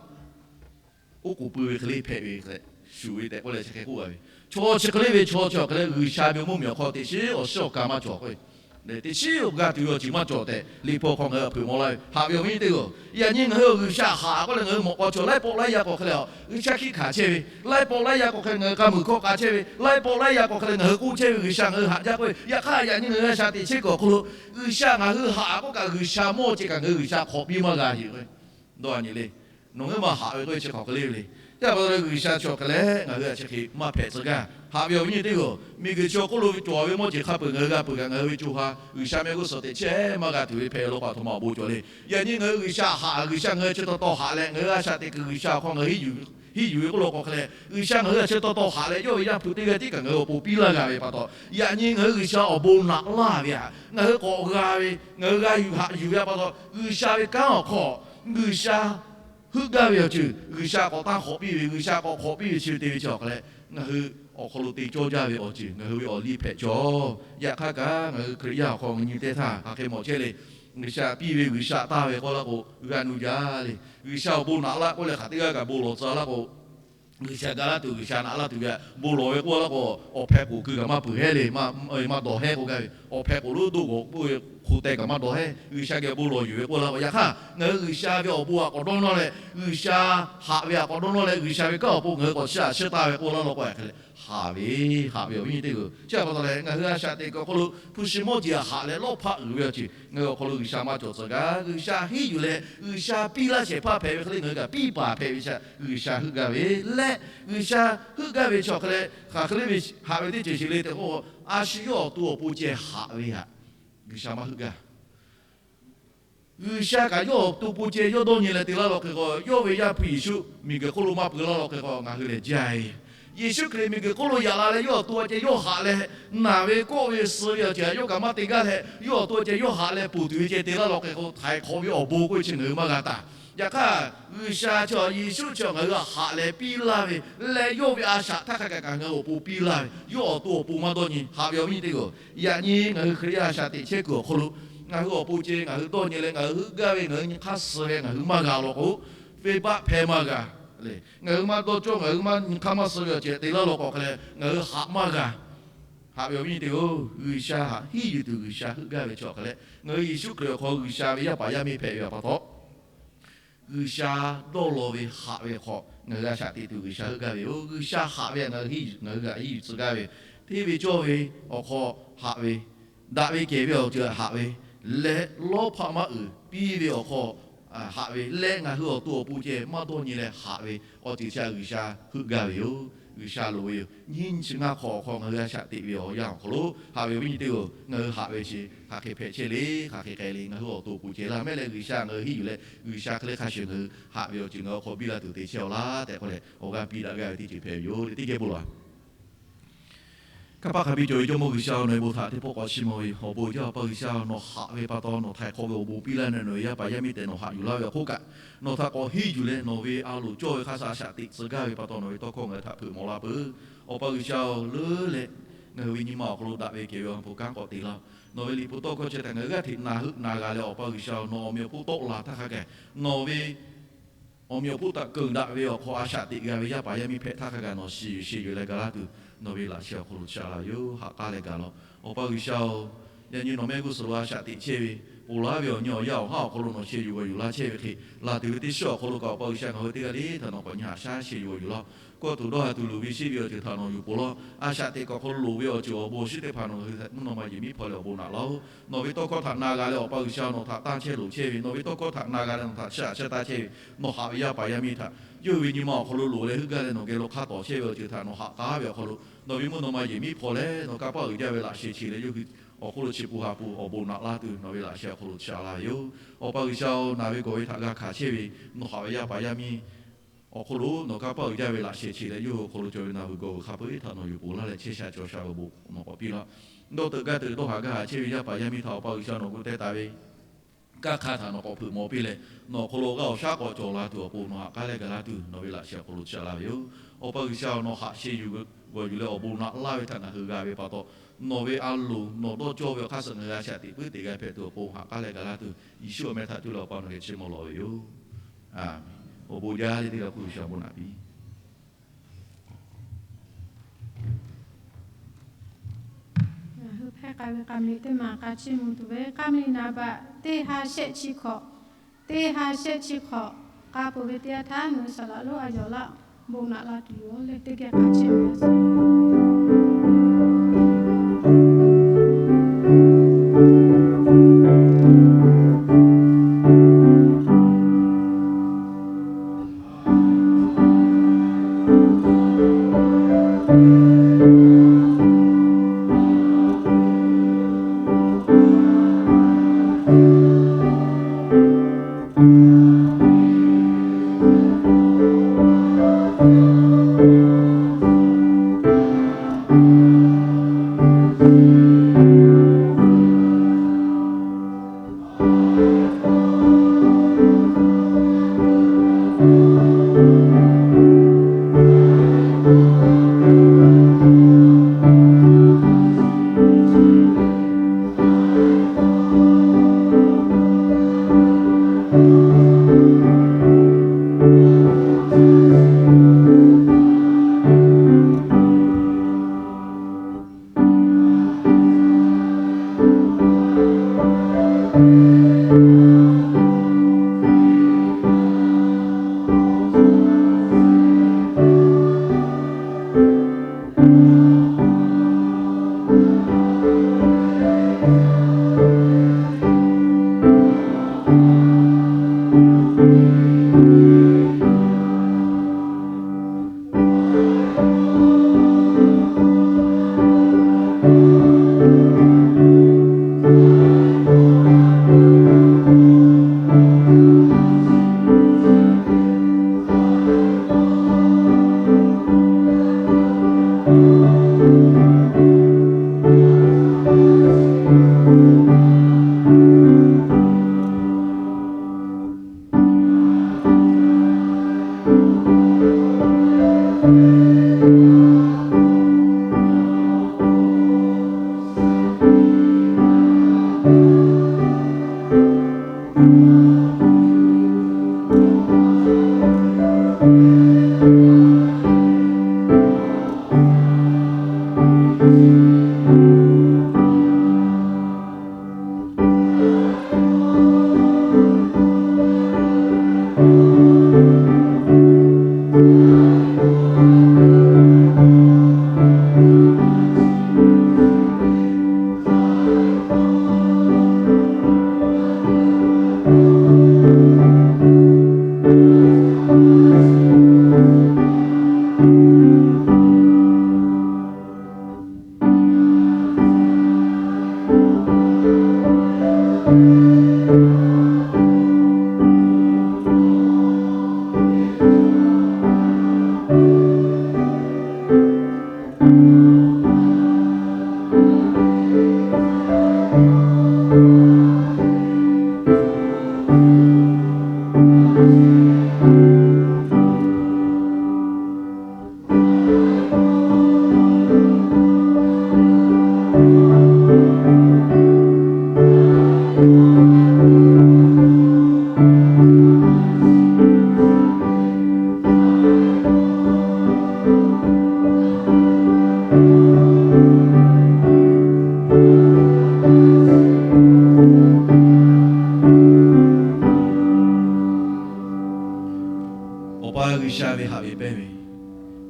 oˉ k'oˍ pui ve hk'e le hpehꞈ ve hk'e leh shuˍ ve tehꞈ k'oˆ leh chi hk'e k'oˆ gaˇ ve. Chaw chi hk'e le ve chaw chi awˬ hk'e leh G'uiˬsha ve mvuhˇ miˬ awˬ hk'aw teꞈ chiˉ awˬ shiˉ awˬ ka maˇ cawˬ k'o, teꞈ chiˉ awˬ g'aˇ tuˬ ve awˬ ceuˬ maˇ cawˬ tehꞈ Liꞈ hpu awˬ hk'aw ngaˬ hui hpeuꞈ maw laˇ ve. Haꞈ ve awˬ viˉ nyi teˇ g'aˇ, yaꞈ nyi ngaˬ hui G'uiˬsha haꞈ k'oˆ leh ngaˬ hui mawꞈ k'aw chaw laiˉ pawˆ laiˉ yaˇ k'awꞈ hk'e leh a, G'uiˬsha hkiˆ hkanˍ chehˇ ve, laiˉ pawˆ laiˉ yaˇ k'awꞈ hk'e leh ngaˬ hui k'a muiˬ hkawˇ k'a chehˇ ve, laiˉ pawˆ laiˉ yaˇ k'awꞈ hk'e leh ngaˬ hui k'oˆ chehˇ ve G'uiˬsha ngaˬ hui haꞈ jaˇ k'oˆ ve. Yaꞈ hk'aˇ yaꞈ nyi ngaˬ hui a shaꞈ teꞈ chehˇ kuiˬ awˬ hk'aw lo G'uiˬsha ngaˬ hui haꞈ k'oˆ kaꞈ G'uiˬsha mawˇ ceh kaꞈ ngaˬ hui G'uiˬsha hk'awꞈ piˇ maˇ g'a yeˬ k'o, dawˇ a nyi le. Nawˬ ngaˬ hui ma haꞈ ve k'oˆ ve chi hk'aˬ hk'e le ve le. Chi pa taw leh G'uiˬsha chi awˬ hk'e leh ngaˬ hui a chi hk'e maˇ hpehꞈ tcuh gaˇ. Haꞈ ve awˬ viˉ nyi teˇ g'aˇ, miˬguiˬ chi awˬ hk'oˆ lo ve cawˬ ve mawˇ jeˬ hk'a peuˬ ngaˬ hui g'a peuˬ kaꞈ ngaˬ hui ve co ha G'uiˬsha mehˆ g'uˇ suhˍ teꞈ chehˇ maˇ g'a tuˬ ve hpehꞈ lo k'o, a htoꞈ ma awˬ bon cawˬ le. Yaꞈ nyi ngaˬ hui G'uiˬsha haꞈ, G'uiˬsha ngaˬ hui chi taw taw haꞈ leh ngaˬ hui a shaꞈ teꞈ kuiˬ G'uiˬsha awˬ hk'aw ngaˬ hui henˇ yuˬ ve k'oˆ law k'o hk'e leh, G'uiˬsha ngaˬ hui a chi taw taw haꞈ leh yawˇ ve Yaˇ hpu teˇ g'aˇ tiˉ kaꞈ ngaˬ hui awˬ pon piˇ laˇ g'a ve pa taw, yaꞈ nyi ngaˬ hui G'uiˬsha awˬ bon naꞈ laˇ ve htaꞈ ngaˬ hui k'awꞈ g'a ve, ngaˬ hui g'a yuˬ haꞈ yuˬ ve pa taw, G'uiˬsha ve kanˉ awˬ hk'aw G'uiˬsha heuˆ gaˇ ve awˬ ceuˬ, G'uiˬsha k'awꞈ tanˇ hk'awꞈ piˇ ve, G'uiˬsha k'awꞈ hk'awꞈ piˇ ve chi ve te ve chi awˬ hk'e leh, ngaˬ hui awˬ hk'aw lo te cawˇ jaˇ ve awˬ ceuˬ ngaˬ hui ve awˬ liˇ hpehꞈ cawˬ. Yaꞈ hk'aˇ kaꞈ ngaˬ hui Hkriꞈ yaˇ awˬ hk'aw nyi teˇ htaˇ hk'aˬ hk'e mawˬ chehˇ le. G'uiˬsha piˇ ve G'uiˬsha taˇ ve k'oˆ laˇ k'o g'a nu jaˇ le. G'uiˬsha awˬ bon naꞈ laˇ k'oˆ leh hk'aˬ teˇ g'aˇ kaꞈ bon lawˬ tcuh laˇ k'o, G'uiˬsha ga laˇ tuˬ, G'uiˬsha naꞈ laˇ tuˬ ve htaꞈ bon lawˬ ve k'oˆ laˇ k'o, awˬ hpehꞈ k'oˍ keu kaꞈ maˇ peuˬ hehˉ le, maˇ dawˬ hehˉ k'oˆ gaˇ ve. Awˬ hpehꞈ k'oˍ lonˉ doˆ g'awˬ k'oˆ ve hk'o teh kaꞈ maˇ dawˬ hehˉ. G'uiˬsha geh bon lawˬ yuˬ ve k'oˆ laˇ k'o, yaꞈ hk'aˇ ngaˬ hui G'uiˬsha ve awˬ bon htaꞈ k'awꞈ dawˇ nawˇ leh, G'uiˬsha haꞈ ve htaꞈ k'awꞈ dawˇ nawˇ leh, G'uiˬsha ve kanˉ awˬ pon ngaˬ hui k'awꞈ chiˇ aꞈ chiˇ taˇ ve k'oˆ laˇ law k'o, hk'e leh haꞈ ve, haꞈ ve awˬ viˉ nyi teˇ g'aˇ, chi pa taw leh ngaˬ hui a shaꞈ teꞈ kuiˬ awˬ hk'aw lo hpu shi mawˇ jeˬ haꞈ leh lawˇ hpaˆ uiˍ ve awˬ ceuˬ ngaˬ hui awˬ hk'aw lo G'uiˬsha maˇ cawˬ tcuh gaˇ. G'uiˬsha henˇ yuˬ leh G'uiˬsha piˇ laˇ shehˍ hpaˇ hpehꞈ ve hk'e le ngaˬ hui kaꞈ piˇ paˍ hpehꞈ ve chi G'uiˬsha heuˆ gaˇ ve leh, G'uiˬsha heuˆ gaˇ ve chi awˬ hk'e leh hk'aˬ hk'e le ve haꞈ ve teˇ ceuˬ sheˍ le tehꞈ k'o, a shu yawˇ awˬ to awˬ pon ceh haꞈ ve htaꞈ G'uiˬsha maˇ heuˆ gaˇ. G'uiˬsha kaꞈ yawˇ awˬ to pon ceh yawˇ dawˇ nyi leh te laˇ law hk'e k'o, yawˇ ve Yaˇ hpu Yeˍsuˆ miˬguiˬ hk'oˆ lo maˇ peuˬ laˇ law hk'e k'o, ngaˬ hui lehˬ jaˇ ve. Yeˍsuˆ Hkriꞈ miˬguiˬ hk'oˆ lo yaꞈ la leh yawˇ awˬ to awˬ ceh yawˇ haꞈ leh, naˬ ve kawˆ ve suh ve awˬ ceh htaꞈ yawˇ kaꞈ maˇ te gaˇ leh, yawˇ awˬ to awˬ ceh yawˇ haꞈ leh ponˬ tuˬ ve ceh te laˇ law k'o, htaiˍ hk'awꞈ ve awˬ bon k'oˆ ve chi ngaˬ hui maˇ g'a taˍ. Yaꞈ hk'aˇ, G'uiˬsha chi Yeˍsuˆ chi ngaˬ hui htaꞈ haꞈ leh piˇ laˇ ve leh, yawˇ ve a shaꞈ htaˇ hk'a kaꞈ ngaˬ hui awˬ pon piˇ laˇ ve, yawˇ awˬ to awˬ pon maˇ dawˇ nyi. Haꞈ ve awˬ viˉ nyi teˇ g'aˇ-oˬ, yaꞈ nyi ngaˬ hui Hkriꞈ yaˇ a shaꞈ teꞈ chehˇ kuiˬ awˬ hk'aw lo, ngaˬ hui awˬ pon ceh ngaˬ hui dawˇ nyi leh ngaˬ hui heuˆ gaˇ ve ngaˬ hui nyi hk'aˇ suh ve ngaˬ hui maˇ g'a law k'o, venˇbaˆ hpehˇ maˇ g'a. Ngaˬ hui maˇ dawˇ cawˇ, ngaˬ hui maˇ nyi hk'aˇ maˇ suh ve awˬ ceh te laˇ law k'o hk'a leh ngaˬ hui haꞈ maˇ g'a. Haꞈ ve awˬ viˉ nyi teˇ g'aˇ-oˬ, G'uiˬsha haꞈ hiˉ yuˬ tuˬ G'uiˬsha heuˆ gaˇ ve chi awˬ hk'a leh, ngaˬ hui Yeˍsuˆ Hkriꞈ awˬ hk'aw G'uiˬsha ve yaˇ paˍ yaˇ miˇ hpehꞈ ve awˬ pa taw, G'uiˬsha dawˇ law ve haꞈ ve awˬ hk'aw ngaˬ hui a shaꞈ teꞈ tuˬ G'uiˬsha heuˆ gaˇ ve yoˬ. G'uiˬsha haꞈ ve ngaˬ hui, ngaˬ hui haꞈ hiˉ yuˬ tcuh gaˇ ve, hteˇ ve cawˇ ve awˬ hk'aw haꞈ ve, daꞈ ve kehˬ ve awˬ ceuˬ haꞈ ve, leh lawˇ hpaˆ maˇ uiˍ piˇ ve awˬ hk'aw haꞈ ve leh, ngaˬ hui awˬ to awˬ pon ceh maˇ dawˇ nyi leh haꞈ ve awˬ ceuˬ chi G'uiˬsha heuˆ gaˇ ve yoˬ. G'uiˬsha loˍ ve yoˬ. Nyiˇ chi ngaˇ hk'awꞈ awˬ hk'aw ngaˬ hui a shaꞈ teꞈ ve awˬ yanˇ awˬ hk'aw lo haꞈ ve awˬ viˉ nyi teˇ g'aˇ-oˬ, ngaˬ hui haꞈ ve chi hk'aˬ hk'e hpehꞈ chehˇ le, hk'aˬ hk'e k'ai le, ngaˬ hui awˬ to awˬ pon ceh laˇ mehˆ leh G'uiˬsha ngaˬ hui hiˉ yuˬ leh G'uiˬsha hk'e le hk'a shuˍ ngaˬ hui haꞈ ve awˬ ceuˬ ngaˬ hui awˬ hk'aw biˇ la tuˬ te chehˇ-aw laˇ tehꞈ k'oˆ leh awˬ g'aˇ piˇ daꞈ gaˇ ve teˇ ceuˬ hpehꞈ ve yoˬ. Teˇ geh bon laˬ. Kanˇ paˆ hk'a biˇ cawˬ ve Jawˇmawˇ G'uiˬsha-oˬ, nawˬ ve bon htaꞈ teˇ pawˆ k'awꞈ chiˇ mvuh ve awˬ bon jaˇ. Awˬ pa G'uiˬsha-oˬ, nawˬ haꞈ ve pa taw nawˬ htaiˍ hk'awꞈ ve awˬ bon piˇ laˇ leh nawˬ ve yaˇ paˍ yaˇ miˇ tehꞈ nawˬ haꞈ yuˬ laˇ ve awˬ hk'oˆ kaꞈ, nawˬ htaꞈ k'awꞈ hiˉ yuˬ leh nawˬ ve a loˍ cawˇ ve hk'a shuˍ a shaꞈ teꞈ tcuh gaˇ ve pa taw nawˬ ve tawˇ hkawˇ ngaˬ hui htaꞈ hpeuꞈ maw laˇ peuˬ. Awˬ pa G'uiˬsha-oˬ, leuˉ leh ngaˬ hui ve nyi ma awˬ hk'aw lo daꞈ ve kehˬ ve awˬ ha hpu kanˉ k'awꞈ te laˇ. Nawˬ ve liꞈ hpu tawˇ hkawˇ chi htaꞈ ngaˬ hui g'aˇ hteꞈ na heuˆ na g'a leh, Awˬ pa G'uiˬsha-oˬ, nawˬ awˬ meꞈ awˬ hponˇ tawˆ la htaˇ hk'a gaˬ nawˬ ve awˬ meꞈ awˬ hponˇ htaꞈ keunˍ daꞈ ve awˬ hk'aw a shaꞈ teꞈ g'a ve yaˇ paˍ yaˇ miˇ hpehꞈ htaˇ hk'a gaˬ nawˬ shiˍ yuˬ sheˍ yuˬ leh ga laˇ tuˬ nawˬ ve laꞈ sheh awˬ hk'aw lo chaꞈ la ve yoˬ. Ha k'aˉ leh gaˬ laˇ-oˬ. Awˬ pa G'uiˬsha-oˬ, yaꞈ nyi nawˬ mehˆ g'uˇ suhˍ lo a shaꞈ teꞈ chehˇ ve, ponˬ laˇ ve awˬ nyi awˬ yanˇ awˬ haˉ awˬ hk'aw lo nawˬ sheh yuˬ g'awˬ yuˬ laˇ chehˇ ve hk'e, laˬ tuˬ ve teˇ shiˉ awˬ hk'aw lo kaꞈ Awˬ pa G'uiˬsha ngaˬ hui teˇ g'aˇ le htaꞈ nawˬ k'awꞈ nyi haꞈ shaˉ sheh yuˬ g'awˬ yuˬ laˇ-oˬ. Kawˇ tuˬ dawˇ ha tuˬ luˬ ve sheˆ ve awˬ ceuˬ htaꞈ nawˬ yuˬ ponˬ laˇ-oˬ. A shaꞈ teꞈ kuiˬ awˬ hk'aw lo loˍ ve awˬ ceuˬ awˬ bon awˬ shinˉ teˇ hpaˍ nawˬ ngaˬ hui mvuhˇ naw ma yehˬ miˉ hpaw leh awˬ bon naꞈ laˇ-oˬ. Nawˬ ve tawˇ hkawˇ htaꞈ na g'a leh Awˬ pa G'uiˬsha nawˬ htaꞈ tanˇ chehˇ loˍ chehˇ ve, nawˬ ve tawˇ hkawˇ htaꞈ na g'a leh nawˬ htaꞈ chiˇ aꞈ chehˇ taˇ chehˇ ve, nawˬ haꞈ ve yaˇ paˍ yaˇ miˇ htaꞈ yawˇ hui ve nyi ma awˬ hk'aw lo loˍ leh heuˆ gaˇ leh nawˬ geh lo hk'a tawˍ chehˇ ve awˬ ceuˬ htaꞈ nawˬ haꞈ k'aˉ ve awˬ hk'aw lo, nawˬ ve mvuhˇ naw ma yehˬ miˉ hpaw leh nawˬ kanˇ paˆ uiˍ jaˇ ve laꞈ sheh chi leh yawˇ hui awˬ hk'oˆ lo chi pun ha pun awˬ bon naꞈ laˇ tuˬ nawˬ ve laꞈ sheh awˬ hk'aw lo chaꞈ la ve yoˬ. Awˬ pa G'uiˬsha-oˬ, naˬ ve gawˬ ve htaꞈ g'a hkanˍ chehˇ ve nawˬ haꞈ ve yaˇ paˍ yaˇ miˇ awˬ hk'aw lo nawˬ kanˇ paˆ uiˍ jaˇ ve laꞈ sheh chi leh yawˇ hui awˬ hk'aw lo cawˬ ve naˬ vuiˬ gawˬ vuiˬ hk'a peu-eˬ htaꞈ nawˬ yuˬ ponˬ laˇ leh chehˇ sha cawˬ sha ve awˬ bon nawˬ k'awꞈ piˇ laˇ. Dawˇ teuꞈ gaˇ teuꞈ dawˇ haˍ gaˇ haˍ chehˇ ve yaˇ paˍ yaˇ miˇ htaꞈ Awˬ pa G'uiˬsha nawˬ gu teh taˍ ve kanˇ hk'aˇ htaꞈ nawˬ k'awꞈ hpeuꞈ maw piˇ leh, nawˬ awˬ hk'aw lo g'aˇ awˬ shaˉ k'awꞈ cawˬ la tuˬ awˬ pon nawˬ haꞈ k'aˉ leh gaˬ laˇ tuˬ nawˬ ve laꞈ sheh awˬ hk'aw lo chaꞈ la ve yoˬ. Awˬ pa G'uiˬsha-oˬ, nawˬ haꞈ sheh yuˬ g'awˬ yuˬ leh awˬ bon naꞈ laˇ ve htaꞈ ngaˬ hui g'a ve pa taw, nawˬ ve a loˍ nawˬ dawˇ cawˇ ve awˬ hk'aˇ suh ngaˬ hui a shaꞈ teꞈ puiˉ teꞈ g'a hpehꞈ tuˬ awˬ pon haꞈ k'aˉ leh gaˬ laˇ tuˬ Yeˍsuˆ awˬ meh htaꞈ cuˇ leh Awˬ pa nawˬ geh chiˇ mvuh lawˬ ve yoˬ. Awˬ bon jaˇ le teˇ g'aˇ hpu G'uiˬsha awˬ bon naꞈ piˇ. Ngaˬ hui hpehˇ k'ai ve k'a meh teˇ maˬ k'a chiˇ mvuh tuˬ ve k'a meh naˍ baꞈ teˇ ha shehˆ chi hkawꞈ, teˇ ha shehˆ chi hkawꞈ k'a peuˬ ve teˇ yanˇ htaˇ ngaˬ hui saˍ laꞈ lonˉ a yawˬ laˇ bon naꞈ la tuˬ yoˬ le. Teˇ geh k'a chiˇ mvuh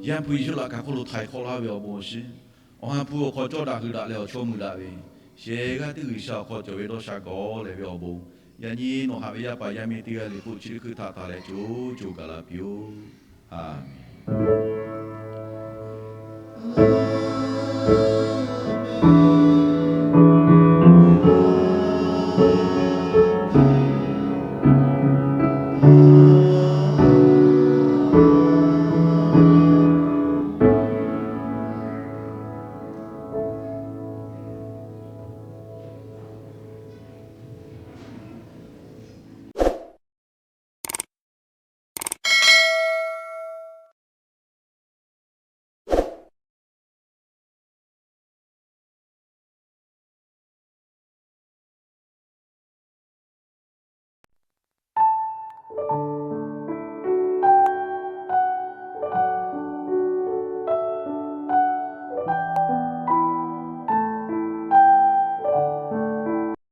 Yaˇ hpu Yeˍsuˆ laꞈ ka hk'oˆ lo htaiˍ hk'awꞈ laˇ ve awˬ bon awˬ shiˍ, awˬ ha hpu awˬ hk'aw cawˇ daꞈ hui daꞈ leh awˬ chawˇ mui daꞈ ve, shehˍ g'aˇ teˇ G'uiˬsha awˬ hk'aw cawˬ ve dawˇ sha gawˬ lehˬ ve awˬ bon, yaꞈ nyi nawˬ haꞈ ve yaˇ paˍ yaˇ miˇ teˇ g'aˇ le k'o, chi teˇ hkui htaꞈ htaꞈ leh co co gaˬ la piˇ-oˆ. Aˍmenˍ.